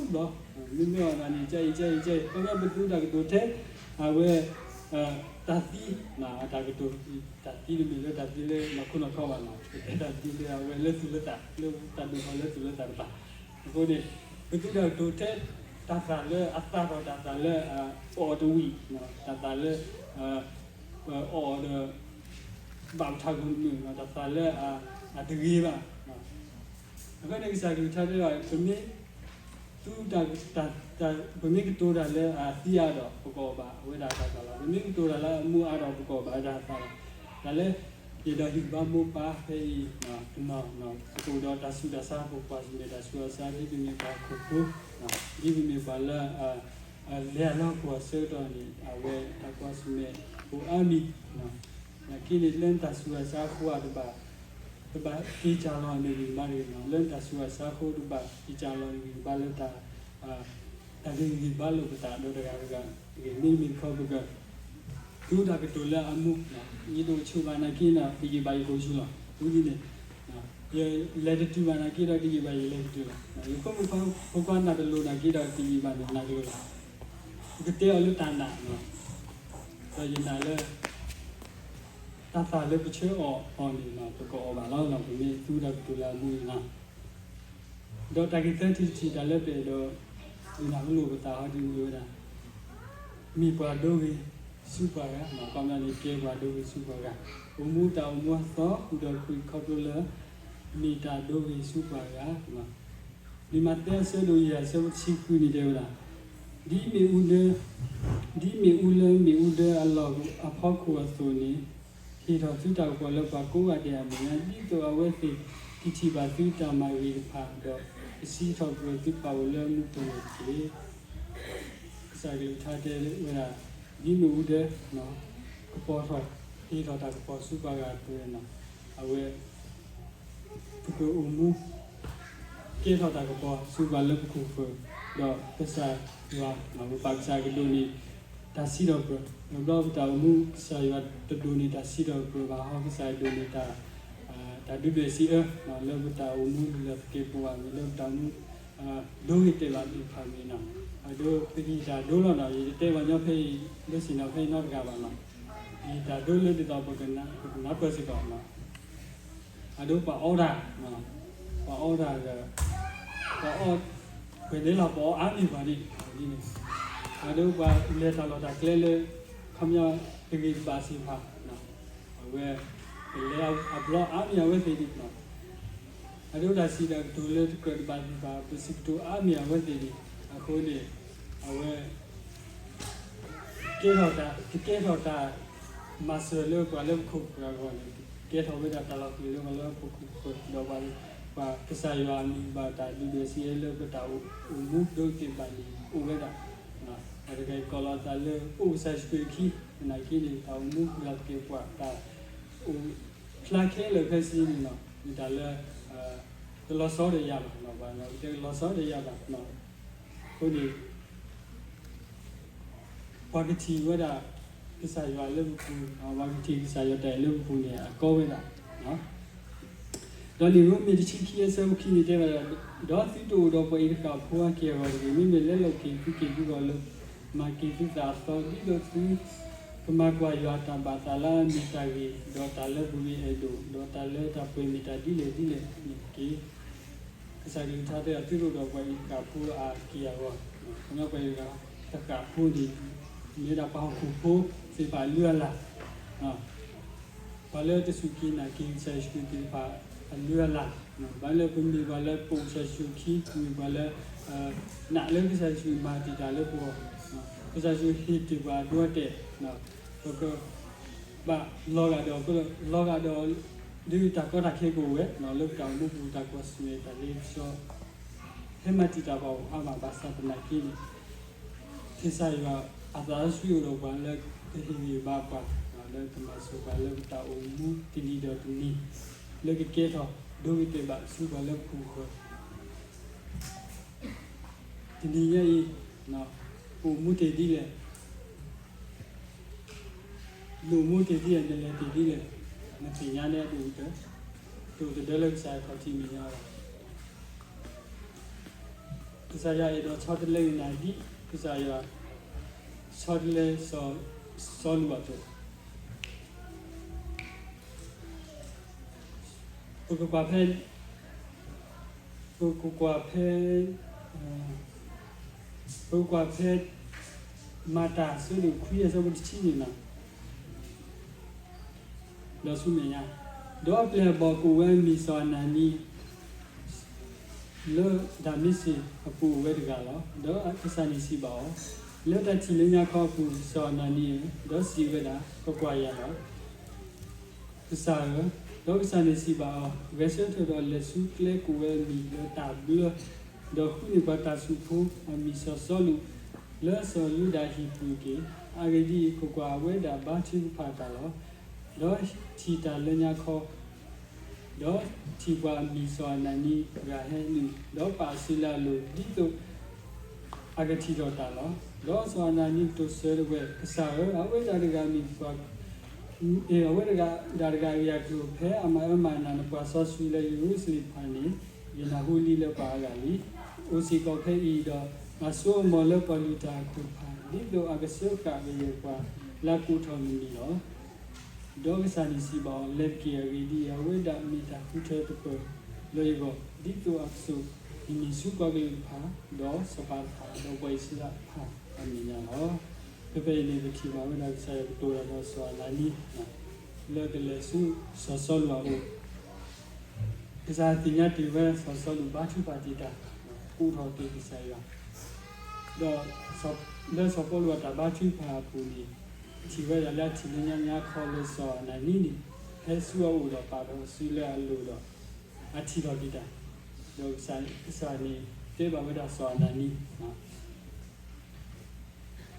မၢအီၤနၤကျီၢ်နီတဘျီ, မ့မ့ၢ်အီၤနၤန့ၣ် ကအံၤ ကအံၤ ကအံၤ ခီဖျိပသူတၢ်ကတိၤထဲ အဝဲ တၢ်သံ, တၢ်ကတိၤ တၢ်သံတမ့ၢ်လၢတၢ်သံလၢနီၢ်ခိနီၢ်ခီဘၣ်နီၤ, ပတဲတၢ်သံလၢအဝဲလၢသူၣ်လၢသး လၢတၢ်ဒိၣ်ထီၣ်လၢသူၣ်လၢသးတဖၣ်. အဃိန့ၣ် ပသူတၢ်ကတိၤထဲ တၢ်သၣ်လၢအသၣ်ထီၣ် တၢ်သၣ်လၢအအီၣ်တဝံၣ်, တၢ်သၣ်လၢ အအီၣ်ဒီး ဘၣ်ပထးခိၣ်တမုာ်, တၢ်သၣ်လၢအတဂ့ၤဘၣ်. အဃိန့ၣ် ကစၢ်ကလုၢ်ကထါတဲဒီး ပမ့ၢ် သူတၢ် ပမ့ၢ်ကတိၤတၢ်လၢအသံအါဒီး ပကအီၣ်ဘၣ်ဝဲဒၣ်တၢ်သၣ်လီၤ. ပမ့ၢ်ကတိၤတၢ်လၢအမူအါဒီး ပကအီၣ်ဘၣ်ဝဲဒၣ်တၢ်သၣ်လီၤ. တၢ်လၢ ယအဲၣ်ဒိးဟ့ၣ်ဂံၢ်ဘါမိၢ်ပၢ်ဖဲအံၤ တနီၤ ပအိၣ်ဒီးတၢ်ဆူးတၢ်ဆါ ပကွၢ်ဆၢၣ်မဲာ်တၢ်ဆူးတၢ်ဆါ ဒ်ပမ့ၢ်ပှၤဟီၣ်ခိၣ်ဖိ, ဒ်ပမ့ၢ်ပှၤလၢ လဲၤအလီၢ်ကွီၢ်အဆၢကတီၢ်န့ၣ် အဝဲတၢ်ကွၢ်ဆၢၣ်မဲာ် အိၣ်အါမံၤ နာ်က့န့ၣ် လၢနတၢ်ဆူးတၢ်ဆါအဃိ တဘၣ် တဘၣ်က့ၤစၢ်လီၤနဂံၢ်ဘါတဂ့ၤနီၤ. လၢနတၢ်ဆူးတၢ်ဆါအဃိ တဘၣ်က့ၤစၢ်လီၤနဂံၢ်ဘါလၢတၢ် တၢ်ဂ့ၢ်ဂံၢ်ဘါလိာ်ပသးဒီးတဂၤတဂၤတဂ့ၤ. မ့မ့ၢ်တခီ ပက သူတၢ်ကတိၤလၢအမူ ယတအိၣ်ဆူၣ်ဘၣ်နာ်က့န့ၣ် ပယံာ်ဘၣ်ယကိာ်ဆူၣ်လီၤ. အဝဲဒ်န့ၣ် ယလဲၤတတုၤဘၣ်နာ်က့ဒီး တယံာ်ဘၣ်ယလဲၤတတုၤလီၤ. ယဖိမုၣ်ဖိခွါနၢ်တလိၤနာ်က့ဒီး တယံာ်ဘၣ်န့ၣ်နၢ်ကလိၤလီၤ. ပကတဲအီၤလၢတၢ်နာ် ဒီးယနာ်လၢ တၢ်သၣ်လၢပဆၢအီၣ်အီၤန့ၣ် ပကအီၣ်ဘၣ်လီၤ. ပမ့ၢ်သူတၢ်ကတိၤလၢအမူန့ၣ်လီၤ. ဒီးတၢ်ဂ့ၢ်သၢထံၣ်တထံၣ် တၢ်လၢပအဲၣ်ဒိး ဒုးနၢ်ဟူလိာ်ပသးဟီဒ်မ့ၢ်ဝဲဒၣ် မ့ၢ်ပှၤဒိဂ့ၤဆူပှၤဂၤ, ခီပညီန့ၣ် ကဲပှၤဒိဂ့ၤဆူပှၤဂၤ, အိၣ်မူတၢ်အိၣ်မူအသီ ဃုာ်ဒီးကွံာ်ခီဖျိလၢ မ့ၢ်တၢ်ဒိဂ့ၤဆူပှၤဂၤ. လံာ်မးသဲအဆၢဒိၣ်ယဲၢ်အဆၢဖိတဆံဃုန့ၣ်တဲဝဲဒၣ်, ဒ်မ့ၣ်အူဒၢ ဒ်မ့ၣ်အူလၢမ့ၣ်အူဒၢအလီၢ်အဖီခိၣ်အသိးန့ၣ်, ဟ့ၣ်ထီၣ်သုတၢ်ကပီၤလၢပှၤကိးဂၤဒဲးအမဲာ်ညါ, ဒ်သိးအဝဲသ့ၣ်ကထံၣ်ဘၣ်သုတၢ်မၤဂ့ၤတဖၣ်, ဒီးကစံးထီၣ်ပတြၢၤသုပာ်အိၣ်လၢမူခိၣ်န့ၣ်တက့ၢ်. ကစၢ်ကလုၢ်ကထါတဲဝဲဒၣ်, ဒ်မ့ၣ်အူဒၢ ကပီၤထီၣ် ဟ့ၣ်ထီၣ်တၢ်ကပီၤဆူပှၤဂၤအသိးန့ၣ်, အဝဲ ပကအိၣ်မူ ကဲထီၣ်တၢ်ကပီၤဆူပှၤလၢပခိၣ်ဃၢၤ, ဒီးကစၢ်ယွၤ ပပာ်ကစၢ်ကဒိးန့ၢ်တၢ်စံးထီၣ်ပတြၢၤ, တဘျီပတၢ်အိၣ်မူ ကစၢ်ယွၤတဒိးန့ၢ်တၢ်စံးထီၣ်ပတြၢၤဘၣ်ဟီ, ကစၢ်ယွၤဒိးန့ၢ်တၢ် တၢ်ဒုးဒွဲၣ်စံးအၢ လၢပတၢ်အိၣ်မူလၢသကဲးပဝး မ့ၢ်လၢပတၢ်အိၣ်မူ ဒိဂ့ၤတဲာ်ဘၣ်သ့ၣ်တဖၣ်န့ၣ်နီၤ, အဒိ ပကဟ့ၣ်တၢ်ဒိလီၤနီၤ, ယတတဲပှၤညီဖဲအံၤ ဒိစ့ၢ်နီၤ ဖဲအံၤနီတဂၤဘၣ်နီၤ, ယဟ့ၣ်တၢ်ဒိလၢဒ်သိးပကနၢ်ပၢၢ်စ့ၢ်ကီး, အဒိပှၤအီတၢ်, ပှၤအီတၢ်ဒီး ပှၤအီ ပှဲၤန့ၣ်လီၤ ပှၤအီအါမံၤပှၤန့ၣ်, အဒိ ပှၤလဲၤတၢ်လီၢ်တၢ်ကျဲလၢ ခီပညီ တဂ့ၤတဘၣ်သ့ၣ်တဖၣ် အဝဲ ပလဲၤအဘျီအါမံၤအဝဲသ့ၣ်န့ၣ်, အဒိတၢ်စံးတၢ်ကတိၤလၢတကြၢးတဘၣ်သ့ၣ်တဖၣ် ပစံးကတိၤအါမံၤအဝဲသ့ၣ်န့ၣ်, အဃိန့ၣ် အဝဲ ကဲထီၣ်တၢ် ကကဲထီၣ်တၢ်မၤစၢၤလၢပှၤလၢပခိၣ်ပဃၢၤအဂီၢ်န့ၣ်, ကဲထီၣ်ဝဲဒၣ်တၢ်လီၤပျံၤလၢပှၤလၢပခိၣ်ပဃၢၤ ဒီးပှၤ ပှၤကစၢ်ယွၤအမံၤဘၣ်တၢ်ဒုးဒွဲၣ်စံးအၢလၢပတၢ်အိၣ်မူဒိၣ်ကတၢၢ်ဘၣ်န့ၣ် အိၣ်ဝဲဒၣ်, ပှၤတဂၤအံၤကိးလီၤသးလၢအိၣ်ကစၢ်ယ့ၣ်ၡူးခရံာ်အခံ, သနာ်က့န့ၣ် တၢ်အိၣ်မူပှၤက့ၤပှၤတၢ်အိၣ်ဖျါခဲလၢာ်ခဲဆ့န့ၣ်လီၤ, မ့ၢ်တၢ်လၢ တလီၤဆီဒီးယၤဘၣ်, တလီၤဆီဒီးယၤဘၣ်, အဃိန့ၣ် ပှၤကထံၣ်ဝဲဒၣ် ကစၢ်ယွၤလၢပပူၤ, ပှၤကထံၣ်ကစၢ်ယွၤတၢ်အဲၣ်လၢပပူၤန့ၣ် အကီဝဲဒၣ်, ဒီးလံာ်ရိမ့ၤတဆံခံအဆၢဖိခံန့ၣ်တဲဝဲဒၣ်, ဒီးသုတအိၣ်ဒီးပှၤအံၤတဃၣ်ဖိအက့ၢ်အဂီၤတဂ့ၤ, မ့မ့ၢ်လဲလိာ်က့ၤသုက့ၤသုဂီၤလၢ မၤက့ၤသုသးအသီ, ဒ်သိးသုကမၤကွၢ်ယွၤအတၢ်ဘၣ်သးလၢအမ့ၢ်တၢ်ဂ့ၤ, ဒီးတၢ်လၢအပူၤမ့ၢ်အဲၣ်ဒိၣ်, ဒီးတၢ်လၢတၢ်ပှဲၤမ့ၢ်တၢ်ဒ်လဲၣ်ဒ်လဲၣ်န့ၣ်တက့ၢ်. ကစၢ်ကလုၢ်ကထါတဲ သုတအိၣ်ဒီးပှၤအံၤတဃၣ်ဖိအက့ၢ်အဂီၤ, ခီဖျိပှၤအံၤတဃၣ်ဖိန့ၣ် မ့ၢ်ဝဲဒၣ်ပှၤဟီၣ်ခိၣ်ဖိသ့ၣ်တဖၣ်အလုၢ်အလၢ်, ပှၤလၢတစူၢ်က့ၤနာ်က့ၤကစၢ်ယ့ၣ်ၡူးခရံာ်သ့ၣ်တဖၣ်အလုၢ်အလၢ်, ပှၤလၢပမ့ၢ်ပှၤလၢပအိၣ်ကစၢ်ယ့ၣ်ၡူးခရံာ်, ပမ့ၢ်ပှၤလၢ နာ်လၢကစၢ်ယ့ၣ်ၡူးမၤတ့ၢ်တၢ်လၢပဂီၢ်, ကစၢ်ယ့ၣ်ၡူးဟ့ၣ်တ့ၢ်ပှၤဒိတဲာ်, ပကဘၣ်လီၤဂာ်ဒီး လီၤဂာ်ဒီး ဒ်တၢ်ကီတၢ်ခဲကအိၣ်ဝဲ လၢပတၢ်အိၣ်မူပူၤ တၢ်ကွၢ်ဆၢၣ်မဲာ်တၢ်လ့ပစီ ဟဲမၤတံာ်တာ်ပှၤအိၣ်အါမး ဘၣ်ဆၣ်သနာ်က့န့ၣ် ကစၢ်ယွၤအသးစီဆှံအိၣ်ဒီးပှၤလၢကဟ့ၣ်ဂံၢ်ဘါပှၤ လၢကမၤစၢၤပှၤလၢပတၢ်အိၣ်မူတနံၤဒီးတနံၤ လၢကကဲထီၣ်ဒိဂ့ၤတဲာ်ဘၣ်ဆူပှၤလၢပခိၣ်ပဃၢၤ တနံၤညါအံၤ ပအိၣ်မူတ့ၢ်ဒ်လဲၣ်, နအိၣ်မူတ့ၢ်ဒ်လဲၣ်, နလဲၤတ့ၢ်ဒ်လဲၣ်, နသ့ၣ်ညါန့ၣ်အဒိၣ်ကတၢၢ်, တအိၣ်တဒၢလၢကစၢ်ယွၤခီၣ်ထံးမဲာ်ညါဘၣ်. ကစၢ်ယွၤအဲၣ်ဒိးဆီတလဲနၤဒ် ကစၢ်ယွၤဆီတလဲစီၤစီလူးအသိး ပကကွၢ်ဖဲ ပကကွၢ်ဖဲ ပကကွၢ်ဖဲ မၤတၢ်အဆၢဒိၣ်ခွံအဆၢဖိတဆံန့ၣ်လီၤ. ဒီးဆူမဲာ်ညါ, ဒီးအပျဲၢ်အဘီၣ်ကအိၣ်ဝဲအမံၤစီၤအနၤနံ လၢဒၤမ့းစ့းအပူၤအိၣ်ဝဲတဂၤလီၤ. ဒီးကစၢ်န့ၣ်စံးဘၣ်အီၤ, လၢတၢ်ထံၣ်လၢညါခီအပူၤ စီၤအနၤနံဧၢ, ဒီးစံးဝဲဒၣ်, ကွၢ်ကွၢ်, ယၤလီၤ ကစၢ်ဧၢ, ဒီးကစၢ်န့ၣ်စံးဘၣ်အီၤ, ဂဲၤဆၢထၢၣ်ဒီးလဲၤဆူကျဲကအိၣ်ဝဲအမံၤလၢတၢ်ဘျၢ, ဒီးဃုန့ၢ်ပှၤတၢ်ဆူးဖိ အမံၤစီၤစီလူး လၢစီၤယူဒၤဟံၣ်ပူၤတက့ၢ်. အဂ့ၢ်ဒ်အံၤ, ကွၢ်ကွၢ်, အဝဲဒၣ်ဘါထုကဖၣ်တၢ်လီၤ. ဒီးထံၣ်တၢ်လၢညါခီ ဒီးထံၣ်ပှၤအမံၤစီၤအနၤနံတဂၤဟဲနုာ်, ဒီးပာ်အစုလၢအလိၤ ဒ်သိးအကထံၣ်ထီၣ်တၢ်လီၤ. ဒီးစီၤအနၤနံကတိၤဆၢဝဲ, ကစၢ်ဧၢ, အဝဲဒၣ်တဂၤမ့ၢ်ပှၤ အဝဲဒၣ်တဂၤအဂ့ၢ်အကျိၤ ဖဲအမၤအၢမၤနးနပှၤစီဆှံလၢယရူၤၡလ့ၣ်တဖၣ်န့ၣ် ယနၢ်ဟူလံလၢပှၤအါဂၤလံ. အိၣ်စ့ၢ်ကီးဖဲအံၤဒီး အစိအမီၤလၢပှၤလုၢ်တၢ်အခိၣ်တဖၣ် ဒ်သိးအကစၢဃာ်ကယဲၢ်ပှၤလၢအကိးထီၣ်နမံၤလီၤ. ဒီးကစၢ်န့ၣ်စံးဘၣ်အီၤ, လဲၤတက့ၢ်. အဂ့ၢ်ဒ်အံၤ, အဝဲဒၣ်မ့ၢ်တၢ်ဃုထၢတပၢၢ်လၢယဂီၢ်, ဒ်သိးအကစိာ်နမံၤဆူပှၤကလုာ်တဖၣ်, ဒီးစီၤပၤတဖၣ်, ဒီးပှၤအံၣ်စရ့လးတဖၣ်အမဲာ်ညါလီၤ. ဖဲဖဲအံၤန့ၣ် ပထံၣ်ဘၣ်ဝဲဒၣ်ကစၢ်ယွၤကတိၤတၢ်ဒီးစီၤအနၤနံ လၢကလဲၤဆူစီၤစီလူးအအိၣ် ကစၢ်သ့ၣ်ညါတ့ၢ်ဝဲစီၤစီလူးဘါထုကဖၣ်တ့ၢ်တၢ်, ကိးထီၣ်က့ၤကစၢ်ယွၤ, ဒီးလၢစီၤပီလူးအတၢ်ဘါထုကဖၣ်အပူၤန့ၣ် ထံၣ်ဝဲဒၣ်လၢအထံၣ်လၢညါညါခီလၢစီၤအနၤနံန့ၣ် ဟဲဆူအအိၣ်ဒီးပာ်ထီၣ်အစုလၢအလိၤဒီး အထံၣ်ထီၣ်က့ၤတၢ်, ဒီးကစၢ်န့ၣ်တဲဘၣ်ဝဲဒၣ်စီၤအနၤနံ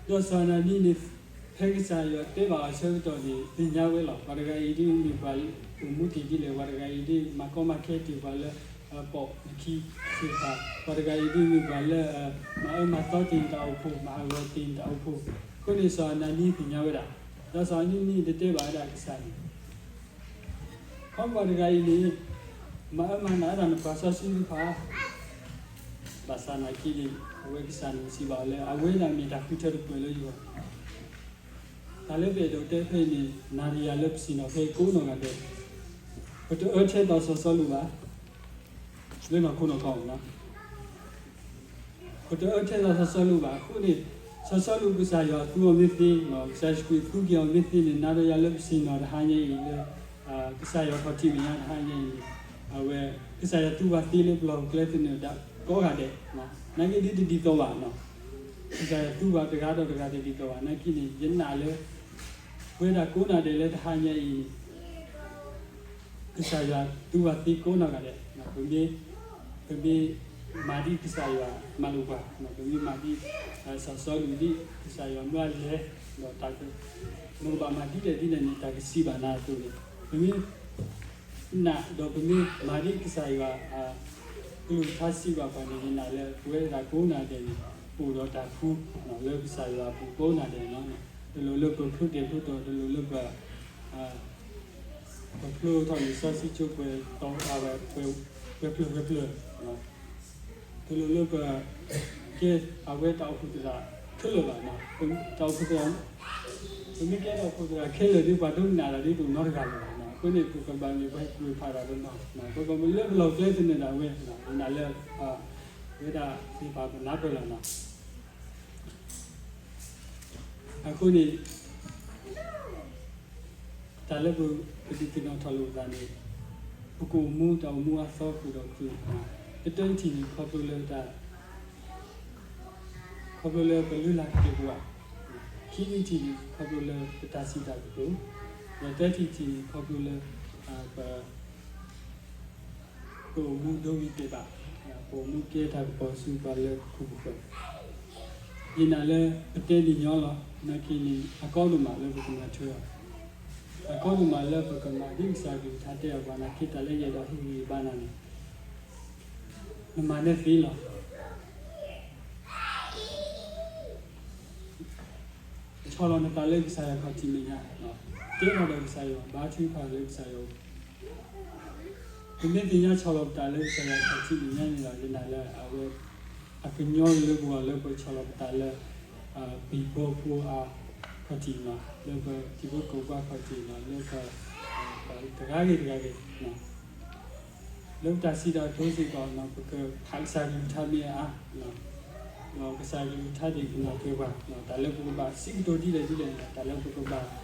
ဒီးစီၤအနၤနံန့ၣ် ဖဲကစၢ်ယွၤတဲဘၣ်အဆၢကတီၢ်န့ၣ် သ့ၣ်ညါဝဲလီၤ. ပှၤတဂၤအံၤဒ်မ့ၢ်ပှၤအိၣ်မူတ့ၢ်ဒ်လဲၣ်, ပှၤတဂၤအံၤဒ်မၤကီမၤခဲတ့ၢ်ပှၤလၢ ပိာ်နခံသ့ၣ်တဖၣ်, ပှၤတဂၤအံၤဒ်မ့ၢ်ပှၤလၢ မၤအၢမၤသီတ့ၢ်နတၢ်အိၣ်ဖှိၣ်, မၤဟးဂီၤတ့ၢ်နတၢ်အိၣ်ဖှိၣ်, အဃိန့ၣ်စီၤအနၤနံသ့ၣ်ညါဝဲဒၣ်, ဒီးစီၤအနၤနံတတဲဘၣ်ဝဲဒၣ်ကစၢ်န့ၣ် ခီပှၤတဂၤအံၤန့ၣ် မၤအၢမၤနးဝဲဒၣ်နပှၤစီဆှံတဖၣ်, ဘၣ်ဆၣ်နာ်က့န့ၣ် အဝဲကစၢ်န့ၣ်စံးဘၣ်အီၤလၢ အဝဲဒၣ်မ့ၢ်တၢ်ဃုထၢတဖျၢၣ်လၢယဂီၢ်, တၢ်လၢပအဲၣ်ဒိးတဲဖဲအံၤန့ၣ် နၤဒီးယၤလၢပဆ့ၣ်နီၤဖဲကိးနီၢ်ဂၤဒဲး, ပတအၢထဲသိးစီၤစီလူးဘၣ်, လၢနီၢ်ခိနီၢ်ခီနီၤ ပတအၢထဲသိးစီၤစီလူးဘၣ်. အဃိန့ၣ် စီၤစီလူးကစၢ်ယွၤသူအီၤမ့ၢ်သ့, ကစၢ်ယ့ၣ်ၡူးခရံာ်သူက့ၤအီၤမ့ၢ်သ့န့ၣ် နၤဒီးယၤလၢပဆ့ၣ်နီၤတဟါညါအံၤလၢ ကစၢ်ယွၤခီၣ်ထံးမဲာ်ညါတဟါညါအံၤန့ၣ် အဝဲ ကစၢ်ယွၤသူပှၤသ့လၢပလီၢ်ပကျဲသနၢၣ်ဒၣ်ကိးဂၤဒဲး, နာ်က့ဒ်တဒ်သိးဘၣ်နီၤ, ကစၢ်ယွၤသူပှၤတဂၤဒီးတဂၤတဒ်သိးဘၣ်. နာ်က့န့ၣ် ယနာ်လၢ ပဝဲဒၣ်ကိးနီၢ်ဂၤဒဲးလၢတဟါညါအံၤန့ၣ် ကစၢ်ယွၤသူပှၤသ့ကိးနီၢ်ဂၤဒဲး, ပမ့ၢ် ပမ့ၢ်မၤဒ်ကစၢ်ယွၤမၤလိာ်ပှၤ, ပမ့ၢ်မၤဒ် စီၤစီလူး ဒ်ကစၢ်ယွၤမၢအလဲၤ, ဒီးတၢ်က မ့ၢ်ကဘၣ်မၤဒ်လဲၣ်ဒ်လဲၣ်န့ၣ် တၢ်ကစံးဘၣ်နၤအသိးန့ၣ် ပမ့ၢ်နာ်ဒီးပမ့ၢ်မၤဒ်ကစၢ်ယွၤ ကလုၢ်ကထါစံးဘၣ်ပှၤန့ၣ် ယနာ်လၢပဝဲဒၣ်ကိးနီၢ်ဂၤဒဲးန့ၣ် ပအိၣ်ဒီးတၢ်ဃူ လၢကစၢ်ယွၤအပူၤကိးနီၢ်ဂၤဒဲးန့ၣ်လီၤ. တလိၣ်လၢပဖျိတၢ်ဖျိတီၤ, တလိၣ်လၢပ ပဖျိထီၣ်လံာ်စီဆှံကၠိပှဲၤတီၤ ပှဲၤဖျၢၣ်ဖျၢၣ်ဖျၢၣ်, တလိၣ်လၢပ ကဲအဝဲတၢ်အိၣ်ဖှိၣ်သရၣ်ခဲလၢာ်ဘၣ်, တၢ်အိၣ်ဖှိၣ်သရၣ် ပမ့ၢ်ကဲတၢ်အိၣ်ဖှိၣ်သရၣ်ခဲလၢာ်ဒီး ပှၤဒိကနၣ်တၢ်ဒ်တအိၣ်နီတဂၤလၢၤဘၣ်. အဃိန့ၣ် ပကဘၣ်မ့ၢ်ပှၤဟ့ၣ်ကူၣ်ဟ့ၣ်ဖးတၢ်ဒီးနီၢ်, ပကဘၣ်မ့ၢ်လၢပလီၢ်ကျဲသနၢၣ်ဒၣ်ဝဲ, ယနာ်လၢ ဝဲဒၣ်သ့ၣ်တဖၣ်ပနၢ်ပၢၢ်လီၤနီၤ. အဃိန့ၣ် တၢ်လၢပကဒုးသ့ၣ်နီၣ်ထီၣ်လိာ်ပသးန့ၣ် ပကအိၣ်မူတၢ်အိၣ်မူအသီဃုာ်ဒီးခရံာ်, ပတၢထံၣ်န့ၣ် ခီဖျိလၢတၢ် ခီဖျိလၢပလုၢ်လၢ်က့ၤပဝဲ, ခံထံၣ်န့ၣ် ခီဖျိလၢပတၢ်စံးတၢ်ကတိၤ, ဒီးသၢထံၣ်တထံၣ်န့ၣ် ခီဖျိလၢ ပ ပအိၣ်မူဒိဂ့ၤတဲာ်ဘၣ်, ပအိၣ်မူကဲတၢ်ကပီၤဆူပှၤလၢပခိၣ်ပဃၢၤ, ယနာ်လၢပတဲဒ်ညီလီၤ. နာ်က့န့ၣ် အကီဒိၣ်မးလၢပကမၤထွဲအီၤ, အကီဒိၣ်မးလၢပကမၤဒ်ကစၢ်ကလုၢ်ကထါတဲအီၤပှၤ, နာ်က့တၢ်လၢယအဲၣ်ဒိးဟ့ၣ်ဂံၢ်ဘါနၤန့ၣ် နမၤန့ၢ်သ့လီၤ. ဆီၣ်လီၤနသးလၢကစၢ်ယွၤခီၣ်ထံးမဲာ်ညါ, တဲလီၤဒီးကစၢ်ယွၤ, ဘါထုကဖၣ်လၢကစၢ်ယွၤ, ပမ့ၢ်သ့ၣ်ညါဆီၣ်လီၤပသးလၢကစၢ်ယွၤခီၣ်ထံးမဲာ်ညါန့ၣ်ဒီး ယနာ်လၢအဝဲ အကညီလၢပဂီၢ်လၢပဆီၣ်လီၤပသးလၢ ပဟံၣ်ဖိဃီဖိအခီၣ်ထံးန့ၣ်, လၢပထံဖိကီၢ်ဖိအခီၣ်ထံးန့ၣ်, လၢပ တဂၤဂ့ၤတဂၤဂ့ၤ လၢပတၢ်စံးတၢ်ကတိၤစ့ၢ်ကီး ပကဖးကစၢ်ကလုၢ်ကထါမ့ၢ်အါအါ, ဒီးကစၢ်ကလုၢ်ကထါန့ၣ်ကနၢ်ပၢၢ်ပှၤ, တၢ်လၢပကဘၣ်စံးကတိၤဒ်လဲၣ်ဒ်လဲၣ်, တၢ်လၢပကဘၣ် ခီ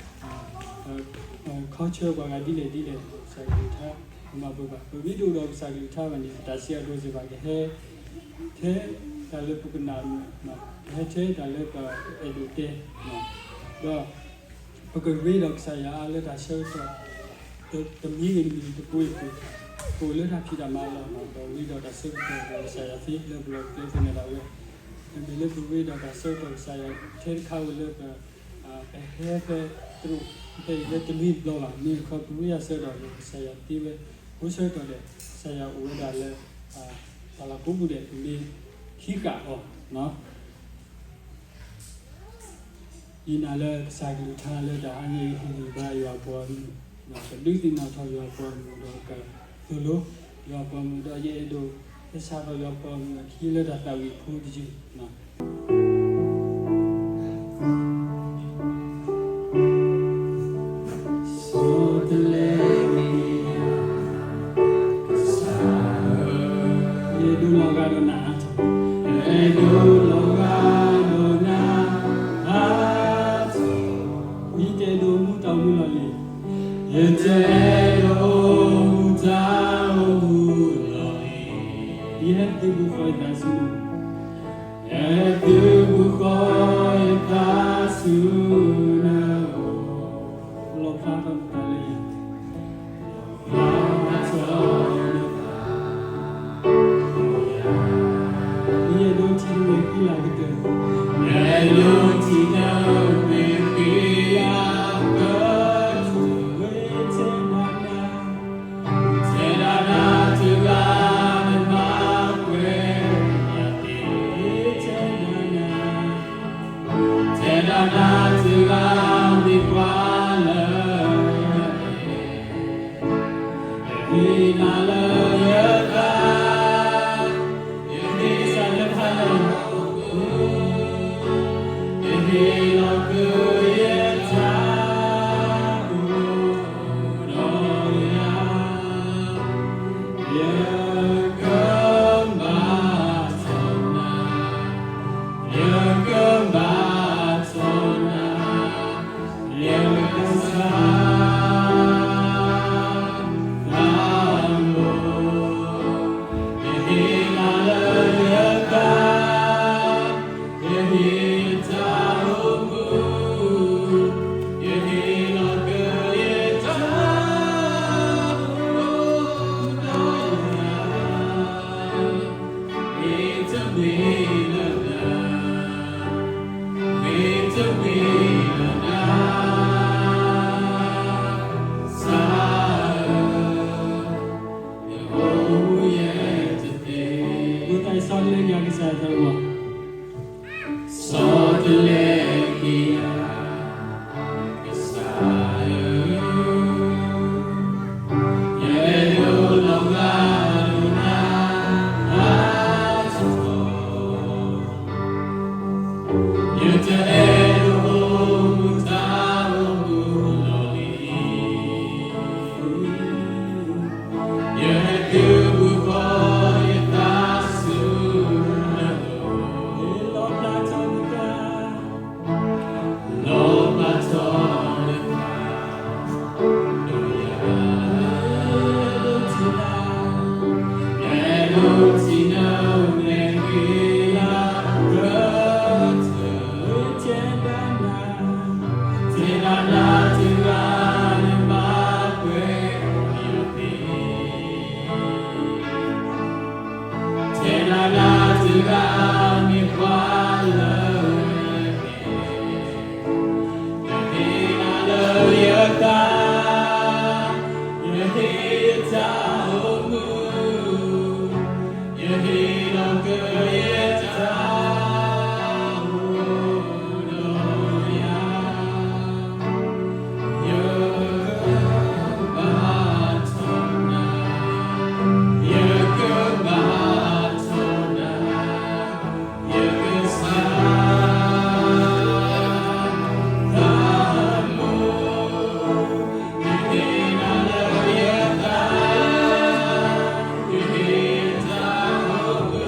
ဆၢပှၤဂၤဒ်လဲၣ်ဒ်လဲၣ်, ကစၢ်ကလုၢ်ကထါ ကနၢ်ပၢၢ်ပှၤ, ပမ့ၢ်တအိၣ်ဒီးကစၢ်ကလုၢ်ကထါဘၣ်န့ၣ် ပတၢ်စံးအဒိစ့ၢ်ကီး ကဟဲ ထဲတၢ်လၢပကနၣ်မုာ်, ကဟဲထဲတၢ်လၢပအဲၣ်ဒိးတဲ, ဒီး ပကရ့ဒီးကစၢ်ယွၤအါလၢတၢ်ဆၢကတီၢ် တမံၤဂ့ၤတမံၤဂ့ၤတပူၤဂ့ၤတပူၤ, ပအိၣ်လၢတၢ်ဖံးတၢ်မၤအလီၢ်, ဒီးရ့ဒီးတၢ်ဆၢကတီၢ်ဒီးကစၢ်ယွၤသ့လၢပလီၢ်ပကျဲသနၢၣ်ဒၣ်ဝဲ, မ့မ့ၢ်လၢပရ့ဒီးတၢ်ဆၢကတီၢ်ကစၢ်ယွၤထဲတခါဧိၤလၢပ ပဟဲဖဲတရူးဖဲအံၤလၢတနွံတဘျီဘၣ်, မ့ၢ်တခီပရ့အဆၢကတီၢ်ဒီးကစၢ်ယွၤသ့ဝဲ, အဆၢကတီၢ်ဒီး ကစၢ်ယွၤအိၣ်ဝဲဒၣ်လၢ တၢ်လီၢ်ကိးပူၤဒဲး ပမ့ၢ်ဟံးဃာ်အီၤ ယနာ်လၢကစၢ်ကလုၢ်ကထါလၢတဟါညါအံၤ ဟ့ၣ်ဂံၢ်ဘါယွၤအပှၤဂီၢ်မုၢ်, ဒီးကဒုးသ့ၣ်နီၣ်ထီၣ်ယွၤအပှၤဂီၢ်မုၢ်ဒီးကသိၣ်လိယွၤအပှၤဂီၢ်မုၢ်, ဒီးယအဲၣ်ဒိး ကစၢ်ထီၣ်ယွၤအပှၤဂီၢ်မုၢ်အခံလၢတၢ်သးဝံၣ်ဖိတယုၢ် ဆီတလဲမ့ၢ်ယၤ ကစၢ်ဧၢ, ယအဲၣ်ဒိးလီၤဂာ်ဒီးနၤ, ယအဲၣ်ဒိးလီၤဂာ်ဒီးနၤအါထီၣ်, ယတအဲၣ်ဒိးမူတၢ်အိၣ်မူလီၢ်လံၤ, ယတအဲၣ်ဒိးမူတၢ်အိၣ်မူလီၢ်လံၤ, ယဟဲသုးဘူးဃီၤယသးဆူနအိၣ် ဟဲသုးဘူးဃီၤယသးဆူနအိၣ်, လီၣ်ဖျါထီၣ်နသးလၢယၤ, လီၣ်ဖျါထီၣ်နသးလၢယၤ, ယအဲၣ်ဒိးထံၣ်နမဲာ်ဃံလၤကတၢၢ်, ယအဲၣ်ဒိးထံၣ်နမဲာ်ဃံလၤကတၢၢ်, ဝဲတဲဒၣ်နၤ တဲဒၣ်နၤတဂၤမ့ၢ်ဘၣ်ကွဲးယၤသ့, တဲဒၣ်နၤ, တဲဒၣ်နၤတဂၤမ့ၢ်ပှၤလၢ ဆီတလဲက့ၤယၤကစၢ်ယွၤ, ဆီတလဲက့ၤယၤ ကစၢ်ဧၢ, ယအဲၣ်ဒိးလီၤဂာ်ဒီးနၤအါထီၣ်, ယတအဲၣ်ဒိးအိၣ်မူတၢ်အိၣ်မူလီၤလံ, ယဟဲဃုာ်ဘုဃီယသးဆူနလိၤ, လီၤဖျါထီၣ်နသး, လီၤဖျါထီၣ်နသး ဒီးယအဲၣ်ဒိးထံၣ်နၤ, ယအဲၣ်ဒိးထံၣ်နၤ နဲၣ်ဂ့ၤလၢကတၢၢ်, ထဲဒၣ်နၤ, ထဲဒၣ်နၤတဂၤန့ၣ်ဘၣ်ပှဲၤအီၤယသ့ ထဲဒၣ်နၤတဂၤမ့ၢ်ပှၤလၢအဂ့ၤ, ယဟ့ၣ်နၤလၢယသး, ယဟ့ၣ်ယတၢ်အိၣ်မူ, ယဟ့ၣ်လီၤက့ၤယတၢ်အိၣ်မူ ဒီးယၤ ယကဘါထီၣ်နၤ, ယကဘါထီၣ်နၤ, ယကစၢ်သးဘိ, ယဟ့ၣ်နၤလၢယသး, ယဟ့ၣ်ယတၢ်အိၣ်မူ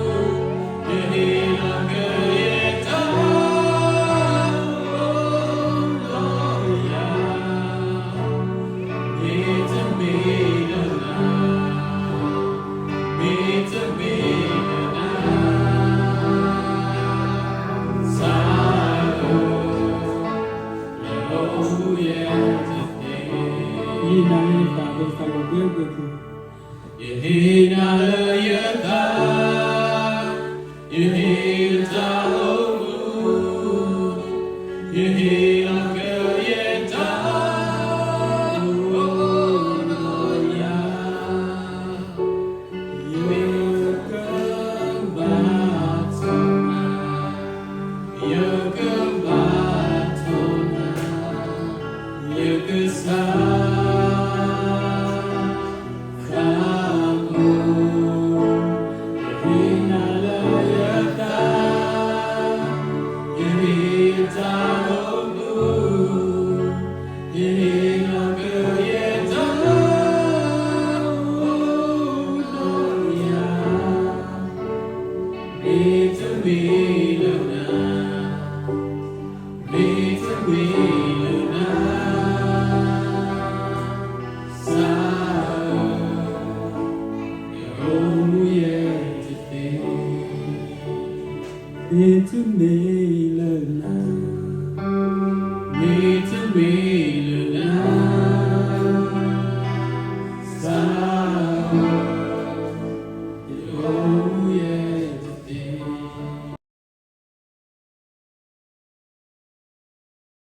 ယဟ့ၣ်လီၤက့ၤယတၢ်အိၣ်မူ ဒီးယၤ, မ့တမ့ၢ်လၢနၤ, မ့တမ့ၢ်လၢနၤ, ကစၢ်ဧၢ, ယအိၣ်မူယဲတသ့, ယဟ့ၣ်နၤလၢယသး ဒီးယသးလီၤဘှဲဘှဲဖိ ယဟ့ၣ်နၤလၢယသး, ယဟ့ၣ်ယတၢ်အိၣ်မူ, ယဟ့ၣ်လီၤက့ၤယတၢ်အိၣ်မူ ဒီးယၤ, ယကဘါထီၣ်နၤ, ယကဘါထီၣ်နၤ, ယကစၢ် သးဘိ, ယဟ့ၣ်နၤလၢယသး, ယဟ့ၣ်ယတၢ်အိၣ်မူ, ယဟ့ၣ်လီၤက့ၤယတၢ်အိၣ်မူ ဒီးယၤ, မ့တမ့ၢ်လၢနၤ, မ့တမ့ၢ်လၢနၤ, ကစၢ်ဧၢ, ယအိၣ်မူယဲတသ့, မ့တမ့ၢ်လၢနၤ